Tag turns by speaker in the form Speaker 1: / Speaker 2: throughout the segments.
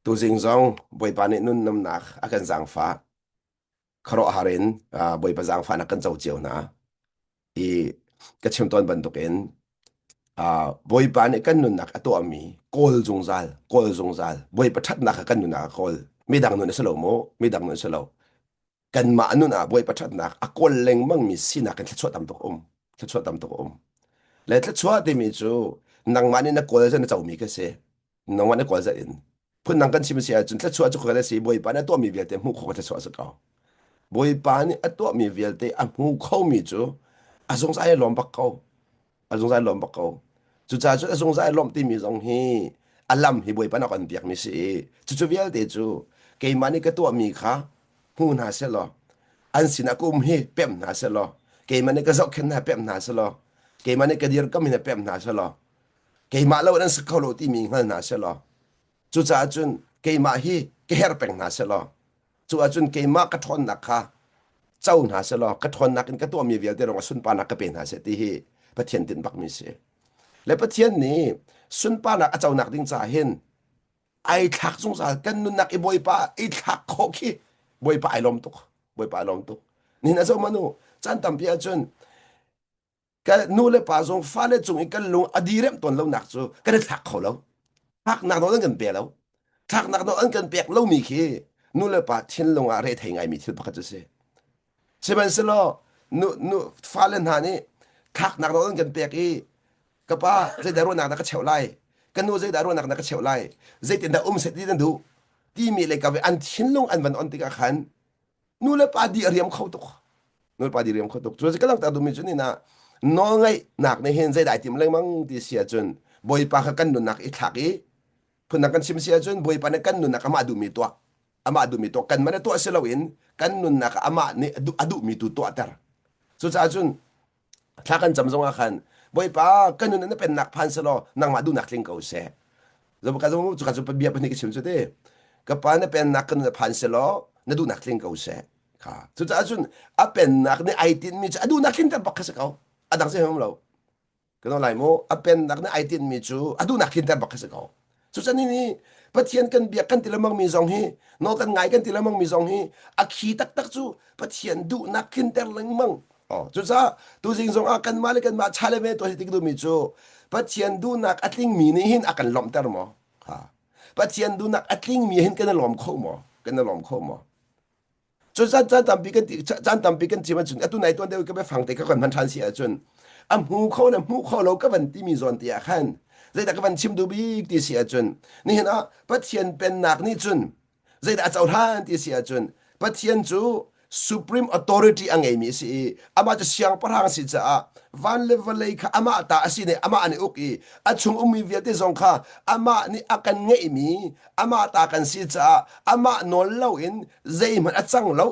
Speaker 1: Tuzing zong Bawipa nih nun namnak a kan zaangfah. Khuaruahhar in Bawipa zaangfahnak kan co cio hna. I ka chim tawn bantukin Bawipa nih kan nunnak a tuahmi kawl zungzal, kawl zungzal. Bawipa ṭhatnak kha kan nunnak a kawl. Midang nun a si lo mu, midang nun a si lo. Kanmah nun ah Bawipa ṭhatnak a kawl lengmangmi sinak in thluachuah tam tuk a um. Thluachuah tam tuk a um. Le thluachuah timi cu nangmah nih na kawl na comi kha si. Nangmah na kawl zat in. Phundang kan chim si ahcun thluachuah cu kha si Bawipa nih a tuahmi vialte hmuh khawh thluachuah a si ko. Bawipa nih a tuahmi vialte a hmu khomi cu a zungzal i lawm bak ko. A zungzal i lawm bak ko. Cucaah cun a zungzal i lawmh timi zong hi a lam hi Bawipa nih a kan piakmi si i cucu vialte cu keimah nih ka tuahmi kha hmu hna sehlaw an sinah ka um hi pemh hna sehlaw keimah nih ka zohkhenh hna pemh hna sehlaw keimah nih ka dirkam hi pemh hna sehlaw keimah lo in an si kho lo timi hngal hna sehlaw cucaah cun keimah hi ka herh peng hna sehlaw cu ahcun keimah ka ṭhawnnak kha co hna sehlaw ka ṭhawnnak in ka tuahmi vialte rong a sunparnak ka pe hna seh ti hi Pathian tinh bakmi si. Le Pathian nih sunparnak a conak ding caah hin ai thlak zungzal kan nunnak i Bawipa i thlak khawh khi Bawipa ai lawm tuk. Bawipa ai lawm tuk. Nihin a zoh manu caan tampi ahcun ka nu le pa zong fale cung i kan lung a direm tawn lonak cu kan i thlak kho lo thlaknak nawl an kan pe lo thlaknak nawl an kan pek lomi khi nu le pa thinlung ah rethei ngaimi thil pakhat cu si sihmanhsehlaw nu nu fale hna nih thlaknak nawl an kan pek i ka pa zeidah ruahnak na ka cheuh lai ka nu zeidah ruahnak na ka cheuh lai zeitindah um set ti nan duh timi le ka an thinlung an van on tikah khan nu le pa di a riam kho tuk nu le pa di riam kho tuk cu ka langhter duhmi cu ni na nawlngaihnak nih hin zeidah ai tim lengmang ti si ahcun bawipa kha kan nunnak i thlak i phundang kan chim si ahcun bawipa nih kan nunnak amah duhmi tuah amah duhmi tuah kan man tuah si loin kan nunnak amah nih a duhmi tu tuahter cucaah cun thla kan cam zongah khan Bawipa kan nun na pennak phan selaw nangmah duhnak tling ko seh zo ka zo cu ka cu bia pahnih ka chim cu te ka pa na pennak kan nun phan selaw na duhnak tling ko seh kha cucaah cun a pennak nih ai tinhmi cu a duhnak tlinter bak kha si ko a dang si hom lo kan lai mu a pennak nih ai tinhmi cu a duhnak tlinter bak kha si ko Cucan hi Pathian kan biak kan ti lengmang mi zong hi nawl kan ngai kan ti lengmang mi zong hi a khi taktak cu Pathian duhnak tlinter lengmang. Oh, cucaah tuzing zong ah kanmah le kanmah cha le ve tuah tik duhmi cu Pathian duhnak a tlingmi nih hin a kan lawmhter maw? Ha. Pathian duhnak a tlingmi hin kan i lawm kho maw? Kan i lawm kho maw? Cun caan caan tampi kan ti caan tampi kan chim ahcun atu nai tuan deuh ka biafang te ka kan hman ṭhan si ahcun a hmu kho le hmu kho lo ka van timi zawn te ah khan zeidah ka van chim duh bik ti si ahcun nihin ah Pathian pennak nih cun zeidah a cohlan ti si ahcun Pathian cu supreme authority a ngeimi a si i amah cu siangpahrang a si caah van le vawlei kha amah ta a si nih amah an i uk i a chung ummi vialte zong kha amah nih a kan ngeihmi amah ta kan si caah amah nawl loin zeihmanh a cang lo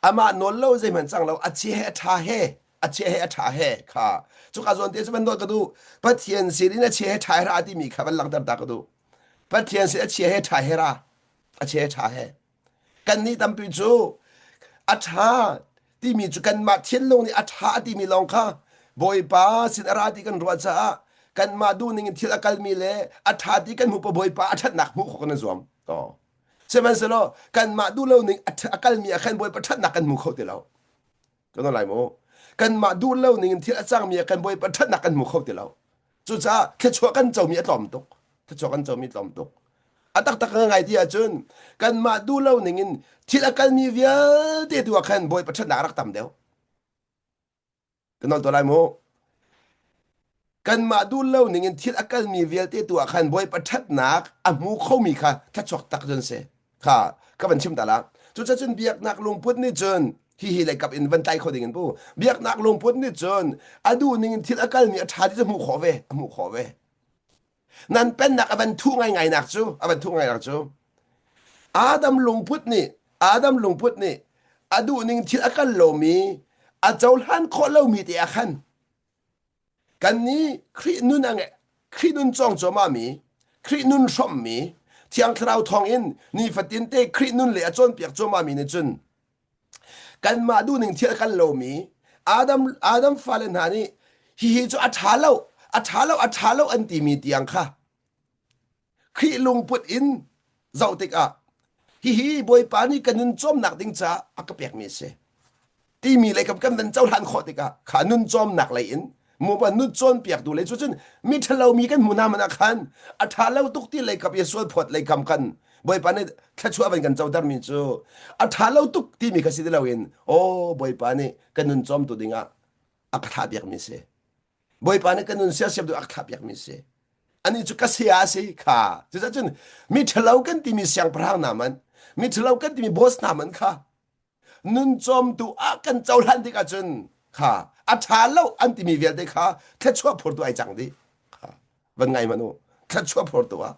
Speaker 1: amah nawl lo zeihmanh cang lo a chia he a ṭha he a chia he a ṭha he kha cuka zawn te cu van nawl ka duh Pathian sin in a chia he ṭha he ra timi kha van langhter ta ka duh Pathian sin a chia he ṭha he ra a chia he ṭha he kannih tampi cu a ṭha timi cu kanmah thinlung nih a ṭha timi lawng kha Bawipa sin a ra ti kan ruah caah kanmah duhning in thil a kalmi le a ṭha ti kan hmuh pa Bawipa a ṭhatnak hmuh khawh kan i zuam. Oh. Sihmanhsehlaw kanmah duh lo ning a kalmi ah khan Bawipa ṭhatnak kan hmu kho ti lo. Kan lai mu. Kanmah duh lo ning in thil a cangmi ah kan Bawipa ṭhatnak kan hmu kho ti lo. Cucaah thluachuah kan comi a tlawm tuk. Thluachuah kan comi tlawm tuk. A taktak ngai ti ahcun kanmah duh lo ning in thil a kalmi vialte tu ah khan Bawipa ṭhatnak a rak tam deuh. Kan nawl tuah lai mu. Kanmah duh lo ning in thil a kalmi vialte tu ah khan Bawipa ṭhatnak a hmu khomi kha thluachuak tak cun si. Kha ka van chim ta la. Cucacun biaknak lungput nih cun hihi lei kap in van tlai kho ding in pu. Biaknak lungput nih cun a duh ning in thil a kalmi a ṭha ti cu hmuh khawh ve, a hmuh khawh ve. Nan pennak a van thuh ngaingai nak cu, a van thuh ngaingai nak cu Adam lungput nih Adam lungput nih a duh ning thil a kal lomi a cohlan khawh lomi te ah khan Kannih Khrih nun a nge Khrih nun cawng cuahmahmi, Khrih nun hrawmhmi, Thiang Thlarau thawngin nifatin te Khrih nun le a cawnpiak cuahmahmi nih cun kanmah duhning thil a kal lomi Adam Adam fale hna nih hihi cu a ṭha lo, a ṭha lo, a ṭha lo an timi tiang kha. Khrih lungput in zoh tikah hihi Bawipa nih ka nun cawmnak ding caah a ka pekmi a si timi lei kam kan van cohlan khawh tikah kha nun cawmnak lei in mu nun cawnpiaktu lei cu cun mi ṭhalo mi kan hmu hna man ah khan a ṭha lo tuk ti lei kap i sual phawt lei kam kan Bawipa nih thluachuah van kan coter mi cu a ṭha lo tuk timi kha si ti loin aw Bawipa nih kan nun cawmtu dingah a ka thlah piakmi si Bawipa nih kan nun siasiam tu a ka thlah piakmi si ani cu ka saya a si kha cucaah cun mi ṭhalo kan timi siangpahrang hna man mi ṭhalo kan timi boss hna man kha nun cawmtu ah kan cohlan tik ahcun kha a ṭha lo an timi vialte kha thluachuah phurtu ai cang dih kha van ngai hmanh u thluachuah phurtu ah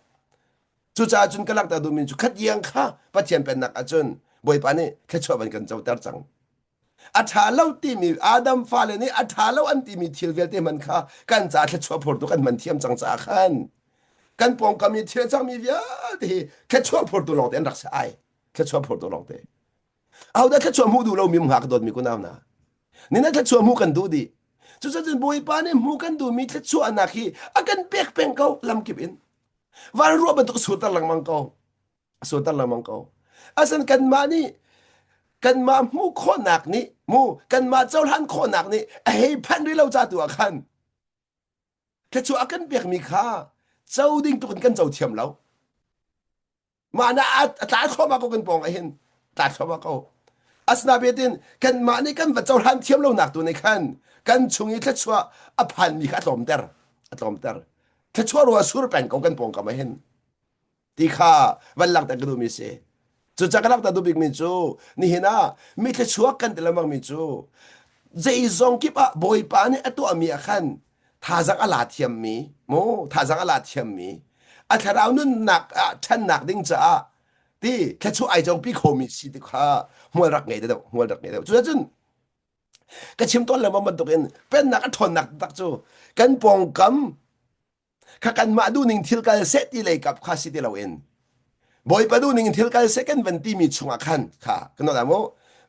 Speaker 1: cucaah cun ka langhter duhmi cu khat iang kha Pathian pennak ahcun Bawipa nih thluachuah van kan coter cang a ṭha lo timi Adam fale nih a ṭha lo an timi thil vialte hman kha kan ca thluachuah phurtu kan hman thiam cang caah khan kan pawngkam i thil cangmi vialte hi thluachuah phurtu lawngte an rak si ai thluachuah phurtu lawngte ahodah thluachuah hmuh duh lomi hnga ka dawtmi kunau hna nina thluachuah hmuh kan duh dih cucun Bawipa nih hmuh kan duhmi thluachuahnak hi a kan pek peng ko lamkip in van ruah bantuk surter lengmang ko a surter lengmang ko asan kanmah nih kanmah hmuh khawhnak nih mu kanmah cohlan khawhnak nih a hei phanh rih lo ca tu ah khan thluachuah a kan pekmi kha co ding tuk in kan co thiam lo mah na a tla thluahmah ko kan pawng ah hin tla thluahmah ko asinain kanmah nih kan va cohlan thiam lonak tu nih khan kan chung i thluachuah a phanmi kha a tlawmter a tlawmter thluachuah rua sur peng ko kan pawngkam ah hin ti kha van langhter ka duhmi si cucaah ka langhter duh bikmi cu nihin ah mi thluachuak kan ti lengmangmi cu zeizong kip ah Bawipa nih a tuahmi ah khan thazang a la thiammi mu thazang a la thiammi a thlarau nunnak ah ṭhannak ding caah ti thluachuah ai congpi khomi si ti kha hmual rak ngei deuh hmual rak ngei deuh cucun ka chim tawn lengmang bantukin pennak a ṭhawnnak tak cu kan pawngkam kha kanmah duhning thil kal seh ti lei kap kha si ti loin Bawipa duhning in thil kal seh kan van timi chungah khan kha kan nawl mu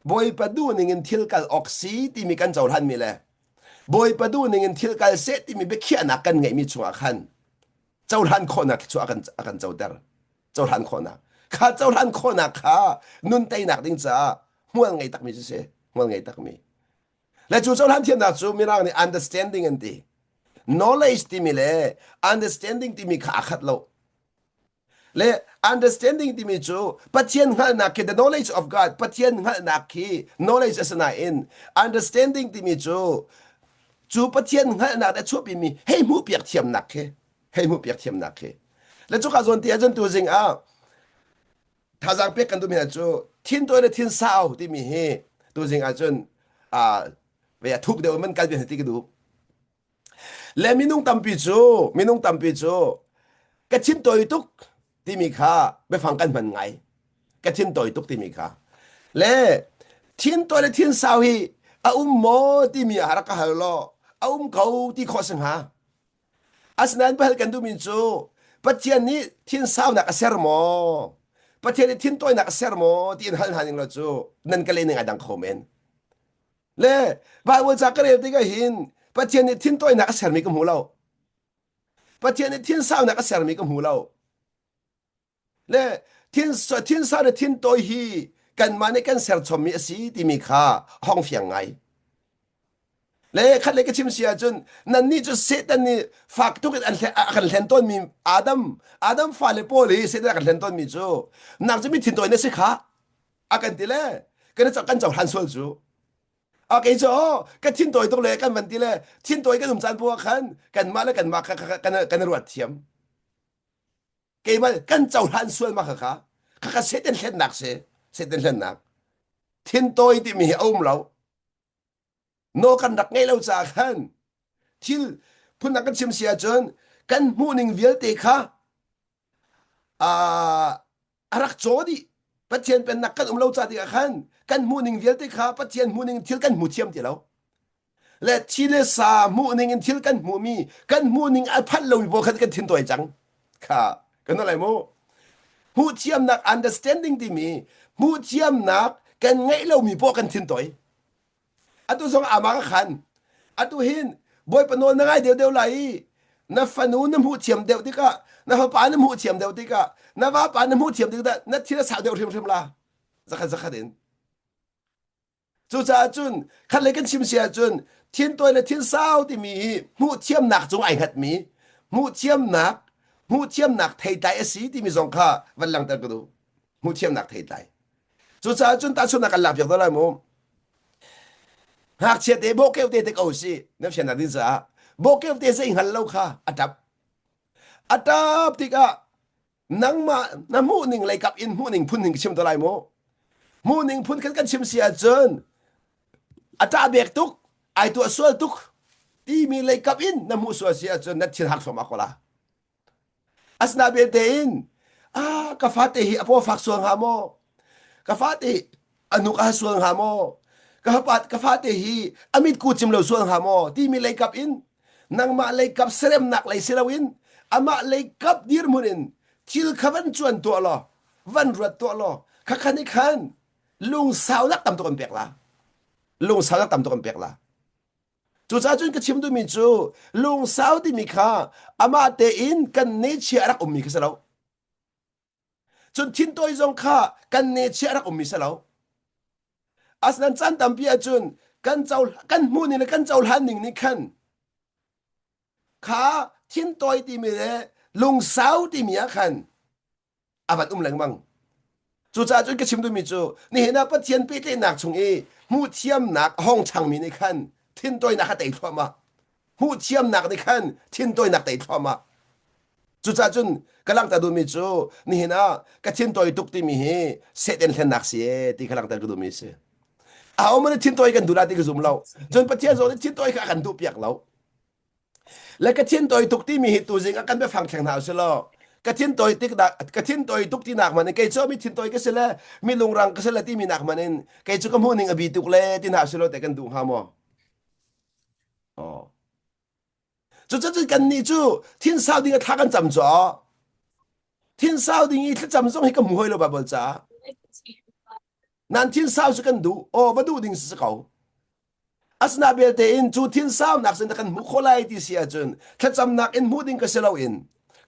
Speaker 1: Bawipa duhning in thil kal awk si timi kan cohlanmi le Bawipa duhning in thil kal seh timi biakhiahnak kan ngeihmi chungah khan cohlan khawhnak cu a kan a kan coter cohlan khawhnak kha cohlan khawhnak kha nun teinak ding caah hmual ngei takmi cu si hmual ngei takmi Le cu cohlan thiamnak cu Mirang nih understanding an ti. Knowledge timi le understanding timi kha aa khat lo. Le understanding timi cu Pathian hngalhnak khi the knowledge of God Pathian hngalhnak khi knowledge a si nain understanding timi cu cu Pathian hngalhnak a chuahpimi hei hmuhpiak thiamnak khi hei hmuhpiak thiamnak khi le cuka zawn ti ahcun tuzing ah thazaang pek kan duhmi hna cu thintawi le thinsau timi hi tuzing ahcun ve a thuk deuh man kal ve ti ka duh le minung tampi cu minung tampi cu ka thin tawi tuk timi kha biafang kan hman ngai ka thin tawi tuk timi kha le thin tawi le thin sau hi a um maw timi ah rak ka hal law a um ko ti khawh si hnga Asinain pahal kan duhmi cu Pathian nih thinsaunak a ser maw? Pathian nih thintawinak a ser maw? tiin hal hna ning law cu nan ka leh ning ai dang kho men. Le Bible ca ka rel tikah hin Pathian nih thintawinak a sermi ka hmu lo. Pathian nih thinsaunak a sermi ka hmu lo. Le thin thinsau le thintawi hi kanmah nih kan serchommi a si timi kha hong fiang ngai. Le khat le ka chim si ahcun nannih cu Satan nih fak tuk in an a kan hlen tawnmi Adam Adam fale pawl hi Satan a kan hlen tawnmi cu nang cu mi thintawi na si kha a kan ti le kan kan cohlan sual cu a kei cu ka thintawi tuk le kan van ti le thintawi kan um caan poah khan kanmah le kanmah kha kan kan ruat thiam keimah kan cohlan sual ma kha kha kha Satan hlennak si Satan hlennak thintawi timi hi a um lo No kan rak ngeih lo caah khan thil phundang kan chim si ahcun kan hmuhning vialte kha a rak caw dih. Pathian pennak kan um lo ca tikah khan kan hmuhning vialte kha Pathian hmuhning thil kan hmu thiam ti lo. Le thi le sa hmuhning in thil kan hmuhmi kan hmuhning a phanh lomi pawl khan kan thintawi cang. Kha kan lai mu. Hmuh thiamnak understanding timi hmuh thiamnak kan ngeih lomi pawl kan thintawi. Atu zong ama ka khan. Atu hin Bawipa nawl na ngai deuhdeuh lai i. Na fanu na hmuh thiam deuh tikah, na fapa na hmuh thiam deuh tikah, na vapa na hmuh thiam tikah na thil a sau deuh hrimhrim la. Zakhat zakhat in. Cucaah cun khatlei kan chim si ahcun thintawi le thinsau timi hi hmuh thiamnak cung ai hngatmi hmuh thiamnak hmuh thiamnak theitlai a si timi zong kha van langhter ka duh. Hmuh thiamnak theitlai. Cucaah cun tahchunhnak kan lakpiak deuh lai mu. Ngakchia te bawhkeuh te te ko si na fiannak ding caah bawhkeuh te zei hngal lo kha a ṭap. A ṭap tikah nangmah na hmuhning lei kap in hmuhning phun ning chim te lai mu hmuhning phun kan kan chim si ahcun a ṭah bek tuk ai tuah sual tuk timi lei kap in na hmuh sual si ahcun na thil hak thluahmah ko la asina belte in ah ka fate hi a paw fak sual hnga maw ka fate a nuk a sual hnga maw ka fapa ka fate hi a mitku cim lo sual hnga maw timi lei kap in nangmah lei kap seremnak lei si loin amah lei kap dirhmun in thil kha van cuan tuah law van ruat tuah law khakhan i khan lungsaunak tam tuk an pek la lungsaunak tam tuk an pek la cucaah cun ka chim duhmi cu lungsau timi kha amah tein kan nechia a rak ummi kha si lo Cun thintawi zong kha kan nechia rak ummi si lo. Asinain caan tampi ahcun kan co kan hmuh ning le kan cohlan ning nih khan kha thintawi timi le lungsau timi ah khan a van um lengmang. Cucaah cun ka chim duhmi cu nihin ah Pathian pehtlaihnak chung i hmuhthiamnak a hong changmi nih khan thintawinak a tei thluahmah. Hmuhthiamnak nih khan thintawinak tei thluahmah. Cucaah cun ka langhter duhmi cu nihin ah ka thintawi tuk timi hi Satan hlennak si ee ti kha langhter ka duhmi si. Aho man thintawi kan duh la ti ka zum lo. Cun Pathian zong nih thintawi kha a kan duh piak lo. Le ka thintawi tuk timi hi tuzing ah kan biafang thleng hna usih law ka thintawi tik ka thintawi tuk ti nak man in kei cu mi thintawi ka si le mi lungrang ka si le timi nak man in kei cu ka hmuh ning a bi tuk le ti hna usih law te kan duh hnga maw? Oh. Cucu kannih cu thinsau ding a thla kan cam cu. Thinsau ding i thlacam zong hi ka hmu hoi lo Bible caah. Nan thinsau cu kan duh. Aw va duh ding si ko. Asina belte in cu thinsaunak sin kan hmuh khawh lai ti si ahcun thlacamnak in hmuh ding ka si loin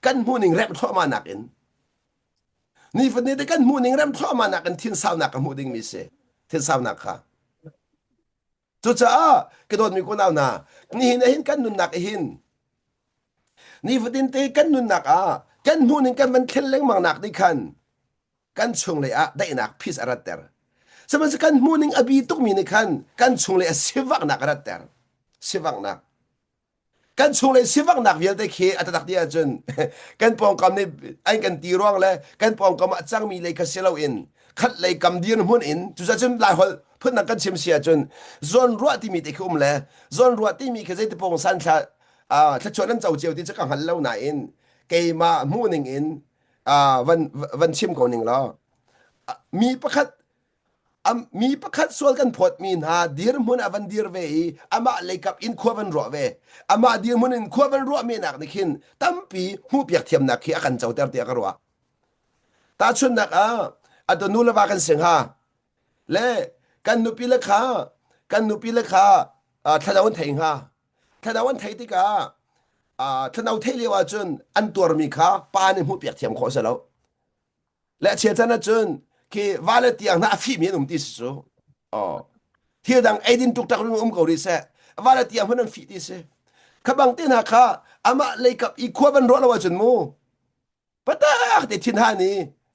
Speaker 1: kan hmuh ning rem thluahmah nak in nifatin te kan hmuh ning rem thluahmah nak in thinsaunak ka hmuh ding mi si thinsaunak kha Cucaah ka dawtmi kunau hna, nihin ah hin kan nunnak hin nifatin te kan nunnak ah kan hmuhning kan van thlen lengmang nak nih khan kan chunglei ah daihnak peace a ratter. Sihmanhsehlaw kan hmuhning a bi tukmi nih khan kan chunglei ah sivaknak a ratter. Sivaknak. Kan chunglei sivaknak vialte khi a taktak ti ahcun kan pawngkam nih an kan ti ruang le kan pawngkam ah cangmi lei kha si loin khat lei kam dirhmun in cucacun Laiholh phundang kan chim si ahcun zawnruah timi te khi um le zawnruah timi khi zeiti pawngsan thla thluachuah nan co cio ti cu ka hngal lo nain keimah hmuhning in van van chim ko ning law mi pakhat mi pakhat sual kan phawtmi hna dirhmun ah van dir ve i amah leikap in khua van ruah ve amah dirhmun in khua van ruah menak nih khin tampi hmuhpiak thiamnak khi a kan coter tiah ka ruah tahchunhnak ah atu nu le va kan si hnga le kan nupi le kha kan nupi le kha thlanau an thei hnga thlanau an thei tikah thlanau thei lio ahcun an tuarmi kha pa nih hmuhpiak thiam khawh si lo Le a chia can ahcun khi va le tiang hna a fihmi an um ti si cu. Oh. Thil dang eidin tuk tak um ko rih seh. Va le tiang hmun an fih ti si. Kha bang te hna kha amah leikap i khua van ruah lo ahcun mu. Patak te thin han i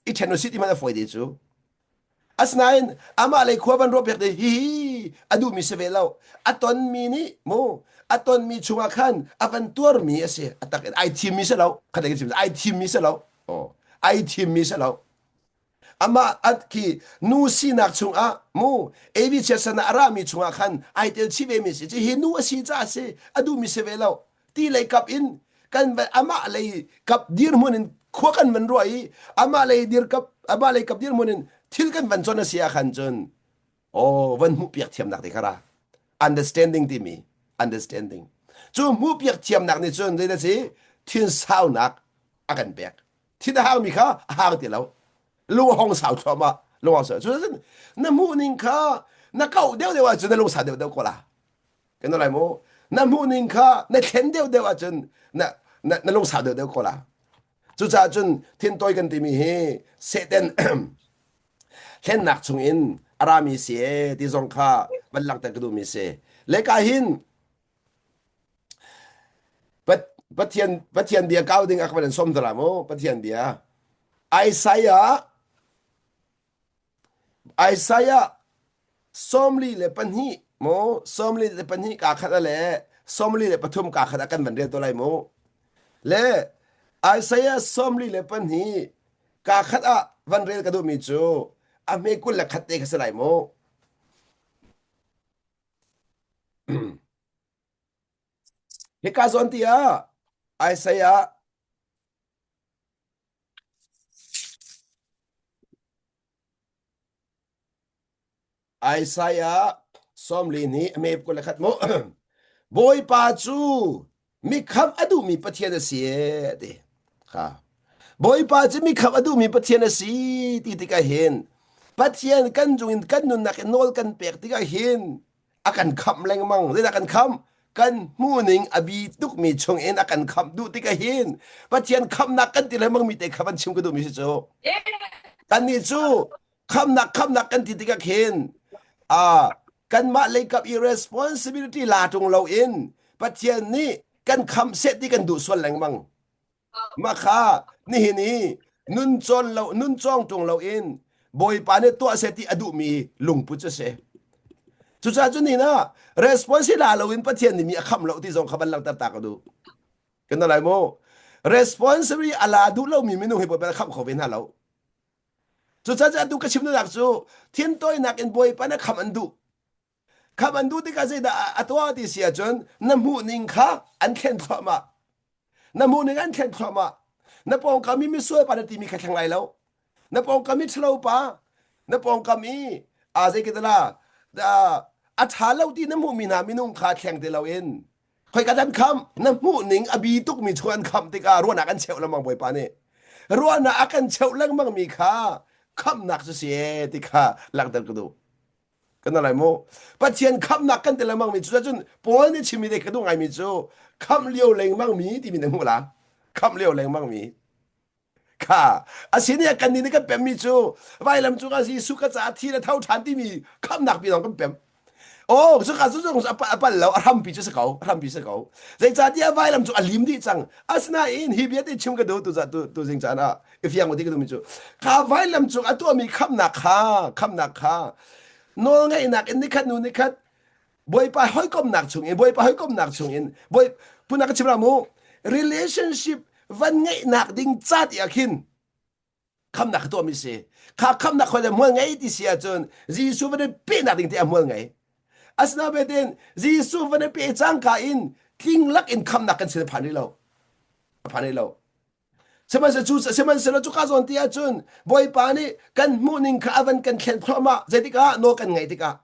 Speaker 1: i ṭhen usih ti hmanh a fawi te cu. Asinain amah lei khua van ruah piak te hi a duhmi si ve lo. A tonmi nih mu a tonmi chungah khan a van tuarmi a si. A tak in ai thimmi si lo. Kha te chim ai thimmi si lo. Oh, ai thimmi si lo. Amah at khi nu sinak chungah mu Evi chiatsan ah a rami chungah khan ai tel chih ve mi si. Hi nu a si ca a si a duhmi si ve lo. Ti lei kap in kan amah lei kap dirhmun in khua kan van ruah i amah lei dir kap amah lei kap dirhmun in thil kan van chon a si ah khan cun oh van hmuh piak thiamnak te kha ra understanding timi understanding cu hmuh piak thiamnak nih cun zei si thinsaunak a kan pek thin a hangmi kha a hang ti lo lung a hong sau thluahmah lung hong sau cu na hmuh ning kha na kauh deuh deuh ahcun na lung sau deuh deuh ko la kan lai mu na hmuh ning kha na thlen deuh deuh ahcun na Na, na lungsau deuh deuh ko la. Cucaah cun thintawi kan timi hi Satan hlennak chungin a rami si e ti zong kha van langhter ka duhmi si. Le ka hin Pathian Pathian bia kau ding a ka van in som dara mu Pathian bia. Isaiah Isaiah 42 mu 42 ka khat le 43 ka khat ah kan van rel to lai mu. Le Isaiah 42 ka khat ah van rel ka duhmi cu a hme 21 te kha si lai mu. Hika zawn ti ah Isaiah Isaiah sawmli nih a mep 21 mu. Bawipa cu mi khamh a duhmi Pathian a si e ti. Kha. Bawipa cu mi khamh a duhmi Pathian a si ti tikah hin Pathian kan cung in kan nunnak in nawl kan pek tikah hin a kan khamh lengmang. Zeidah kan khamh? Kan hmuhning a bi tukmi chungin a kan khamh duh tikah hin Pathian khamhnak kan ti lengmang mi te kha van chim ka duhmi si cu. Kannih cu khamhnak khamhnak kan ti tikah khin ah kanmah leikap i responsibility la ṭung loin Pathian nih kan khamh seh ti kan duh sual lengmang. Mah kha nihin i nun cawn lo nun cawng ṭung loin Bawipa nih tuah seh ti a duhmi lungput cu a si. Cucaah cu ni na response la loin Pathian nih mi a khamh lo ti zong kha van langhter ta ka duh. Kan lai mu. Responsibility a la duh lomi minung hi Bawipa nih a khamh kho ve hna lo. Cucaah atu ka chim duhnak cu thintawinak in Bawipa nih khamh an duh. Khamh an duh tikah zeidah a tuah ti si ahcun na hmuhning kha an thlen thluahmah. Na hmuhning an thlen thluahmah. Na pawngkam i misual pa na timi kha thleng lai lo. Na pawngkam i ṭhalo pa, na pawngkam i a zei ka la a ṭha lo ti na hmuhmi hna minung kha thleng ti loin Khoika dan khamh na hmuhning a bi tukmi chung an khamh tikah ruahnak an cheuh lengmang Bawipa nih. Ruahnak a kan cheuh lengmang mi kha khamhnak cu si ee ti kha langhter ka duh. Kan lai mu. Pathian khamhnak kan ti lengmang mi cu cun Paul nih chimmi te ka duh ngaimi cu khamh lio lengmang mi timi na hmuh la. Khamh lio lengmang mi. Kha asini kan nih kan pemmi cu vailam cungah Jesuh ka caah thi le tho ṭhan timi khamhnak pi lawng kan pem. Oh, cuka cu zong a pal lo, a hrampi cu si ko, a hrampi si ko. Zeicahtiah vailam cu a lim dih cang. Asinain hi bia te chim ka duh tu tu tu zing caan ah i fiang ti ka duhmi cu kha vailam cung a tuahmi khamhnak kha khamhnak kha nawlngaihnak in nikhat nu nikhat Bawipa hawikomnak chung in Bawipa hawikomnak chung in Bawi phun ka chim ra mu relationship van ngeihnak ding ca ti ah khin khamnak ka tuahmi si kha khamnak khoi le hmual ngei ti si ahcun Jesuh van i pehnak ding ti a hmual ngei asinain Jesuh van i pe cangka in tling lak in khamnak kan sin a phan rih lo a phan rih lo Sihmanhsehlaw cu sihmanhsehlaw cuka zawn ti ahcun Bawipa nih kan hmuhning kha a van kan thlen thluahmah zeitikah nawl kan ngaih tikah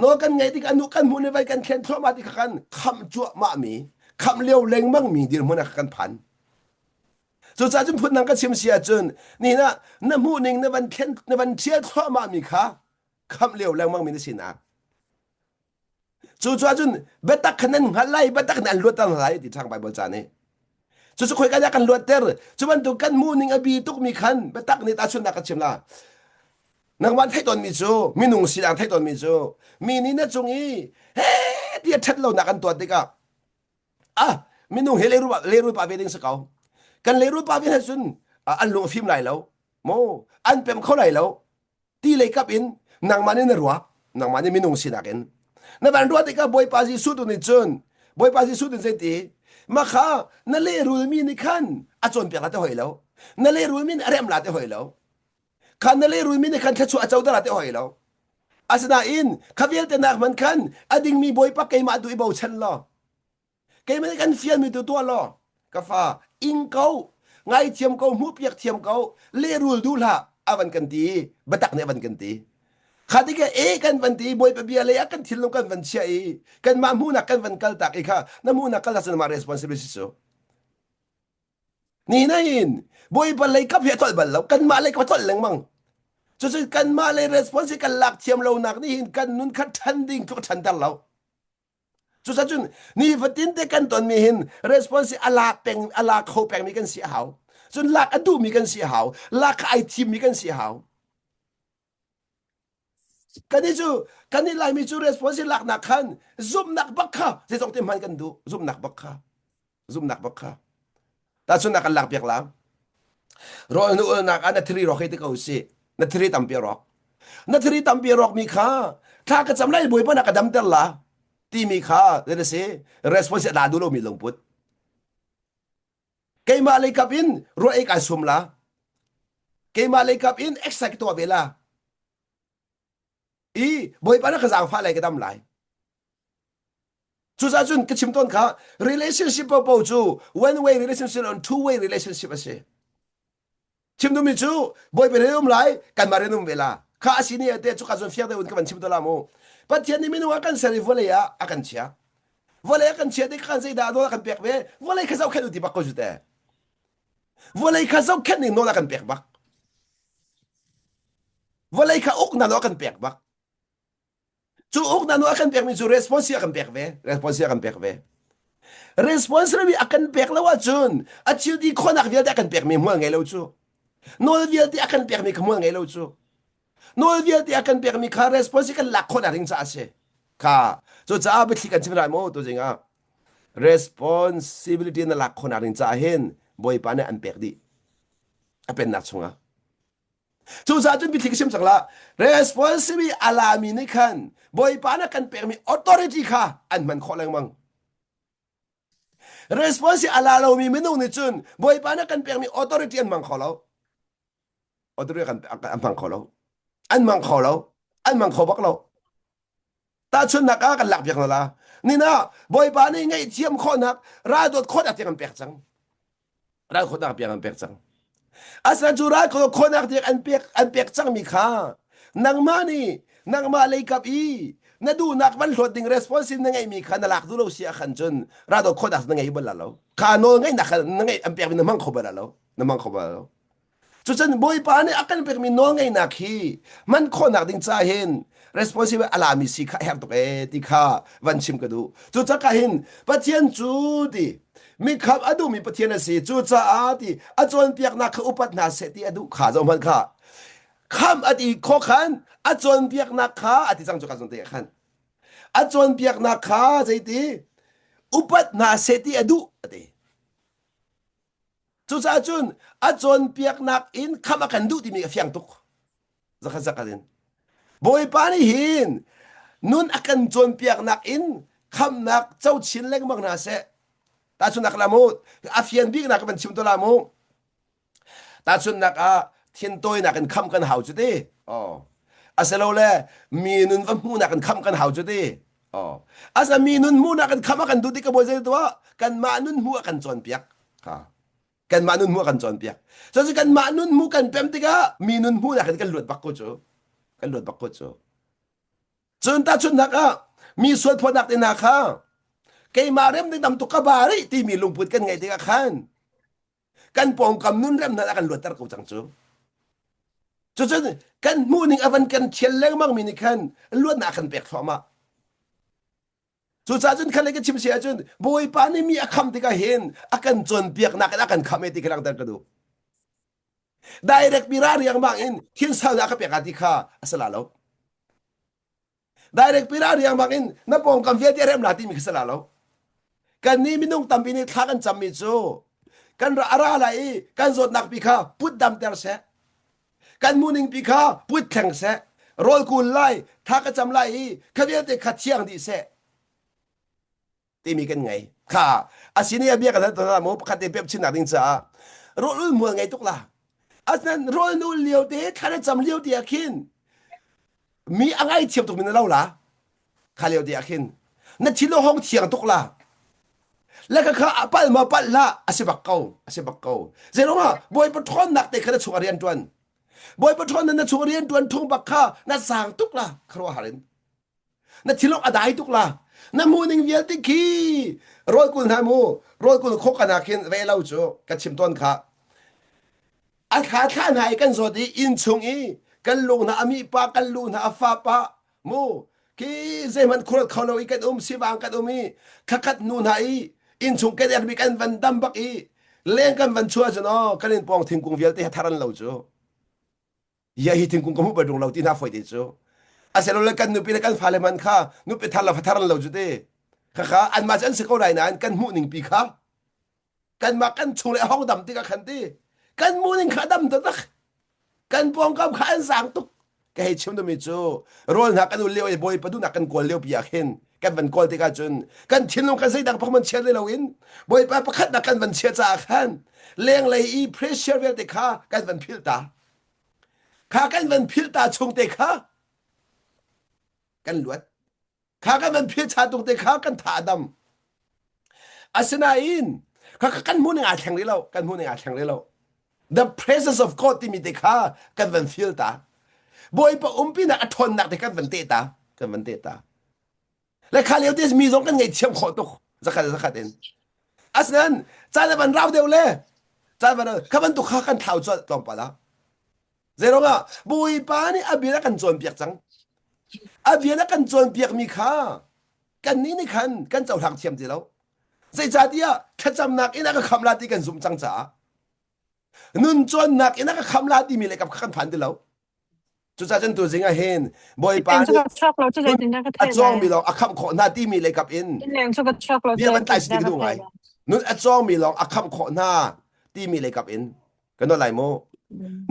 Speaker 1: nawl kan ngaih tikah nu kan hmuh nih vai kan thlen thluahmah ti kha kan khamh cuahmah mi khamh lio lengmang mi dirhmun ah kan phan. Cucaah cun phundang ka chim si ahcun nihin ah na hmuhning na van thlen na van ṭhial thluahmah mi kha khamh lio lengmang mi na sinak. Cucaah cun biatak kha nan hngalh lai, biatak in an luatter hna lai ti ṭhang Baibal ca nih. Cucu khoika dah kan luatter? Cu bantuk kan hmuhning a bi tukmi khan biatak nih tahchunhnak ka chim la. Nangmah theih tawnmi cu minung sinak theih tawnmi cu mi nih na cung i he ti a ṭhat lonak an tuah tikah ah minung he leirul leirul pa ve ding si ko. Kan leirul pa ve cun an lung a fim lai lo. Mo an pem kho lai lo. Ti lei kap in nangmah nih na ruah nangmah nih minung sinak in na van ruah tikah Bawipa Jesuh tu nih cun Bawipa Jesuh nih zeiti makha na lehrulmi nih khan a cawnpiak la te hoi lo na lehrulmi nih a remh la te hoi lo kha na lehrulmi nih khan thluachuah a coter la te hoi lo asinain kha vialte nak man khan a dingmi Bawipa keimah duh i bochan law Keimah nih kan fialmi tu tuah law ka fa ing ko ngaithiam ko hmuhpiak thiam ko lehrul duh hlah a van kan ti biatak nih a van kan ti kha tikah e kan van ti bawipa bia lei ah kan thinlung kan van chiah i kanmah hmuhnak kan van kal tak i kha na hmuhnak kal tak cu mah responsibility cu ni nain bawipa lei kap hi a tolh bal lo kanmah lei kap a tolh lengmang cucu kanmah lei responsibility kan lak thiam lonak nih hin kan nun kha ṭhan ding tluk a ṭhanter lo. Cucacun nifatin te kan tonmi hin response a la peng a la kho pengmi kan si a hau. Cun lak a duhmi kan si a hau. Lak kha ai thimmi kan si a hau. Kan i cu kan i Laimi cu response laknak khan zumhnak bak kha zeizong te hman kan duh. Zumhnak bak kha. Zumhnak bak kha. Tahchunhnak kan lak piak la. Rawl na ulnak ah na thiri rawk hei ti ko sih. Na thiri tampi a rawk. Na thiri tampi a rawkmi kha thla ka cam lai Bawipa na ka damter la timi kha zei si response a la duh lomi lungput. Keimah lei kap in ruah ei kai sum la. Keimah lei kap in exercise tuah ve la. I Bawipa na ka zaangfah lai ka dam lai. Cucaah cun ka chim tawn kha relationship popo cu one way relationship on two way relationship a si. Chim duhmi cu Bawipa rian um lai kanmah rian um ve la. Kha a si ni ate cu ka zawn fiang deuh in ka van chim to la mu. Pathian nih minung a kan ser i vawlei ah a kan chia. Vawlei a kan chia tik khan zeidah nawl a kan pek ve? Vawlei kha zohkhenh u ti bak ko cu te. Vawlei kha zohkhenh ning nawl a kan pek bak. Vawlei kha uknak nawl a kan pek bak. Cu uknak nawl a kan pekmi cu response a kan pek ve. Response a kan pek ve. Responsibility a kan pek lo ahcun a thil ti khawhnak vialte a kan pekmi hmual ngei lo cu. Nawl vialte a kan pekmi kha hmual ngei lo cu. Nawl vialte a kan pekmi kha response kan lak khawhnak ding caah a si. Kha cucaah biathli kan chim lai maw tuzing ah responsibility na lak khawhnak ding caah hin Bawipa nih an pek dih a pennak chungah. Cucaah cun biathli ka chim cang la responsibility a lami nih khan Bawipa nih kan pekmi authority kha an hman khawh lengmang. Response a la lomi minung nih cun Bawipa nih kan pekmi authority an hmang kho lo. Authority kan an hmang kho lo. An hmang kho lo. An hmang kho bak lo. Tahchunhnak ah kan lak piak hna la. Nina Bawipa nih ngaihthiam khawhnak, raldawt khawhnak tiang an pek cang. Ral khawhnak tiang an pek cang. Asinain cu ral khawhnak tiang an pek an pek cangmi kha nangmah nih nangmah leikap i na duhnak van hlawt ding responsive na ngeihmi kha na lak duh lo si ah khan cun raldawt khawhnak na ngei bal la lo. Kha nawl ngeihnak kha na ngeih an pekmi na hmang kho bal la lo. Na hmang kho bal lo. Cucun Bawipa nih a kan pekmi nawlngeihnak hi man khawhnak ding ca hin responsible a lami si kha a herh tuk ee ti kha van chim ka duh. Cucaka hin Pathian cu ti mikham a duhmi Pathian a si. Cucaah ti a cawnpiaknak kha upat hna seh ti a duh kha zohhmanh kha. Kham a ti khawh khan a cawnpiaknak kha a ti cang cu ka zong te khan. A cawnpiaknak kha zeiti upat hna seh ti a duh a ti. Cucaah cun a cawnpiaknak in khamh a kan duh timi a fiang tuk. Zakhat zakhat in. Bawipa nih hin nun a kan cawnpiaknak in khamhnak co chin lengmang hna seh. Tahchunhnak la mu, a fian biknak ka van chim to la mu. Tahchunhnak ah thintawinak in khamh kan hau cu ti. Oh. Asilole mi nun va hmuhnak in khamh kan hau cu ti. Oh. Asa mi nun hmuhnak in khamh a kan duh ti ka bawi zei tuah kanmah nun hmuh a kan cawnpiak. Ha. Kanmah nun hmuh a kan cawnpiak. Cucu kanmah nun hmuh kan pem tikah mi nun hmuhnak in kan luat bak ko cu. Kan luat bak ko cu. Cun tahchunhnak ah mi sualphuatnak te hna kha keimah rem ding tam tuk ka ba rih timi lungput kan ngeih tikah khan kan pawngkam nun rem hna a kan luatter ko cang cu. Cucun kan hmuhning a van kan thial lengmang mi nih khan luatnak a kan pek thluahmah. Cucaah cun khan le ka chim si ahcun Bawipa nih mi a kham tikah hin a kan cawnpiaknak in a kan kham e ti kha langhter ka duh. Direct mi ra riangmang in thinsaunak a ka pek ti kha a si la lo. Direct pira riangmang in na pawngkam vialte rem la timi kha si la lo. Kan nih minung tampi nih thla kan cammi cu kan ra a ra lai i kan zawtnak pi kha put damter seh. Kan muning pi kha put thleng seh. Rawl kul lai, thla ka cam lai i kha vialte kha thiang dih seh. Timi kan ngei. Kha a sin i a bia kan hal tawn mu pakhat te pep chinnak ding caah rawl ul mual ngei tuk la. Asinain rawl nul lio te thla na cam lio te ah khin mi a ngai thiam tuk mi na lo la. Kha lio te ah khin na thin a hong thiang tuk la. Le ka kha a pal ma pal hlah a si bak ko a si bak ko. Zeiruang ah Bawipa ṭhawnnak te kha na chung a rian ṭuan. Bawipa ṭhawnnak na chung a rian ṭuan thung bak kha na zaang tuk la khuaruahhar in. Na thilawk a dai tuk la. Na hmuhning vialte khi rawl kul hna mu rawl kul khok kana khin ve lo cu ka chim tawn kha. A thla thla hna i kan zawt i inn chung i kan lung hna a mi pa kan lu hna a fa pa mu. Khi zeihmanh khual kho lo i kan um sivang kan um i thlakhat hnu hna i innchung kan ermi kan van dam bak i leng kan van chuah cun aw kan in pawng thingkung vialte he thar an lo cu. Ia hi thingkung ka hmuh bal rung lo ti hna foi te cu. Asilole kan nupi le kan fale man kha nupi thar lo fa thar an lo cu te. Khakha anmah cu an si ko lai nain kan hmuh ning pi kha kanmah kan chung le a hong dam tikah khan ti kan muning kha dam taktak kan pawngkam kha an zaang tuk ka hei chim dumi cu rawl hna kan ul lio i bawipa duhnak kan kawl lio pi ah khin kan van kawl tikah cun kan thinlung kan zeidang pakhat man chia lo in bawipa pakhat nak kan van chia caah khan lenglei i pressure vialte kha kan van philh ta kha kan van philh ta chung te kha kan luat Kha kan van phil cha tung te kha kan tha a dam. Asinain kha kan hmuh ning aa thleng rih lo, kan hmuh ning aa thleng rih lo. The presence of God timi te kha kan van feel ta. Bawipa umpinak a ṭhawnnak te kan van teh ta, kan van teh ta. Le kha lio te mi zong kan ngaihthiam khawh tuk zakhat zakhat in. Asinain caan a van rau deuh le caan van kha bantuk kha kan thlau colh tlawmpal ah. Zeiruangah Bawipa nih a bia a kan cawnpiak cang. A bia a kan cawnpiakmi kha kannih nih khan kan cohlang thiam ti lo. Zeicahtiah thlacamnak in a ka khamh la ti kan zumh cang caah nun cawnnak in a ka khamh la timi le kap kha kan phan ti lo. Cucaah cun tuzing ah hin Bawipa
Speaker 2: Innleng cu
Speaker 1: nih
Speaker 2: ka chuak lo cu
Speaker 1: nun
Speaker 2: zeitindah ka
Speaker 1: a
Speaker 2: theih lai?
Speaker 1: cawngmi lawng a khamh khawh hna timi le kap in
Speaker 2: Innleng cu ka chuak lo cu
Speaker 1: bia van tlai si
Speaker 2: zeitindah
Speaker 1: ti ka
Speaker 2: ka
Speaker 1: duh
Speaker 2: theih
Speaker 1: ngai.
Speaker 2: lai?
Speaker 1: Nun a cawngmi lawng a khamh khawh hna timi le kap in kan nawl lai mu.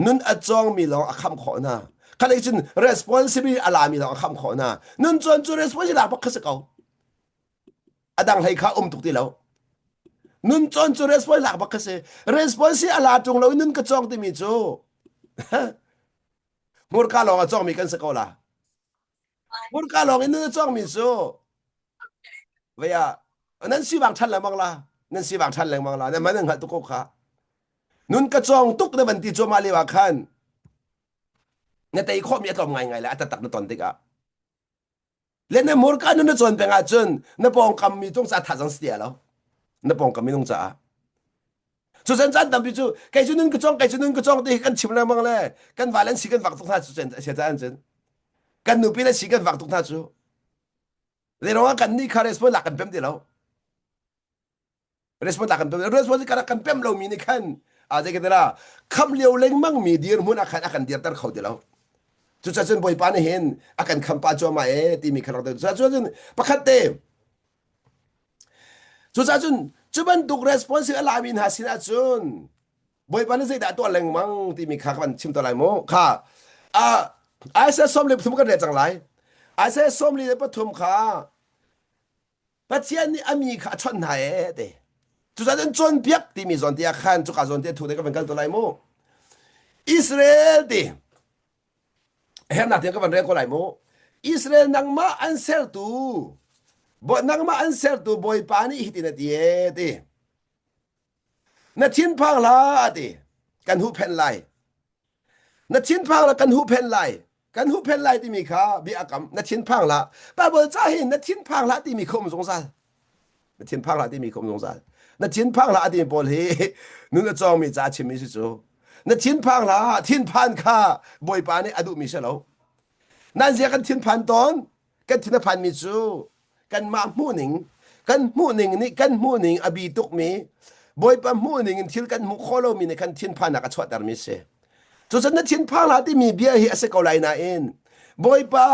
Speaker 1: Nun a cawngmi lawng a khamh khawh hna. Khalei cun responsibility a lami lawng a khamh khawh hna. Nun cawn cu responsibility lak bak kha si ko. A dang hlei kha um tuk ti lo. Nun cawn cu responsibility lak bak kha si. Responsibility a la ṭung lo i nun ka cawng timi cu hmurka lawng a cawngmi kan si ko la. Hmurka lawng in nun a cawngmi cu vei ah nan sivang ṭhan lengmang la. Nan sivang ṭhan lengmang la. Nan man nan hngalh tuk ko kha. Nun ka cawng tuk na van ti cuahmah lio ah khan na tei khawhmi a tlawm ngaingai le a taktak na ton tikah le na murka nun na cawn peng ahcun na pawngkam mi tung caah thazang si ti lo na pawngkam minung caah cu chan caan tampi cu kei cu nun ka cawng kei cu nun ka cawng ti hi kan chim lengmang le kan val an si kan vak tuk hna cu sia caan cun kan nupi le si kan vak tuk hna cu zeiruangah kan nih kha response lak kan pem ti lo Response kan pem response kan kan pem lomi nih khan a zei ka tira kham lio lengmang mi dirhmun ah khan a kan dirter kho ti lo cucaah cun bawipa nih hin a kan kham pa cuahmah e timi kha rak cucaah cun pakhat te cucaah cun cu bantuk response a lami hna sinah cun bawipa nih zeidah tuah lengmang timi kha ka van chim to lai mu kha a Isaiah 43 kan rel cang lai Isaiah 43 kha Pathian nih a mi kha a chawnh hna ee ti. Cucaah cun cawnpiak timi zawn te ah khan cuka zawn te thu te ka van kal to lai mu. Israel ti hernak tiang ka van rel ko lai mu. Israel nangmah an sertu nangmah an sertu Bawipa nih hitin a ti ee ti. Na thinphang hlah ti kan huhphenh lai. Na thinphang la kan huhphenh lai. Kan huhphenh lai timi kha bia a kam. Na thinphang hlah. Bible ca hi na thinphang hlah timi kha um zungzal. Na thinphang hlah timi kha um zungzal. Na thinphang hlah timi pawl hi nun a cawngmi ca a chimmi si cu. Na thinphang hlah. Thinphan kha Bawipa nih a duhmi si lo. Nan zia kan thinphan tawn. Kan thin a phanmi cu kanmah hmuhning kan hmuhning nih kan hmuhning a bi tukmi Bawipa hmuhning in thil kan hmuh khawh lomi nih khan thinphannak a chuahtermi si. Cucun na thinphang hlah timi bia hi a si ko lai nain Bawipa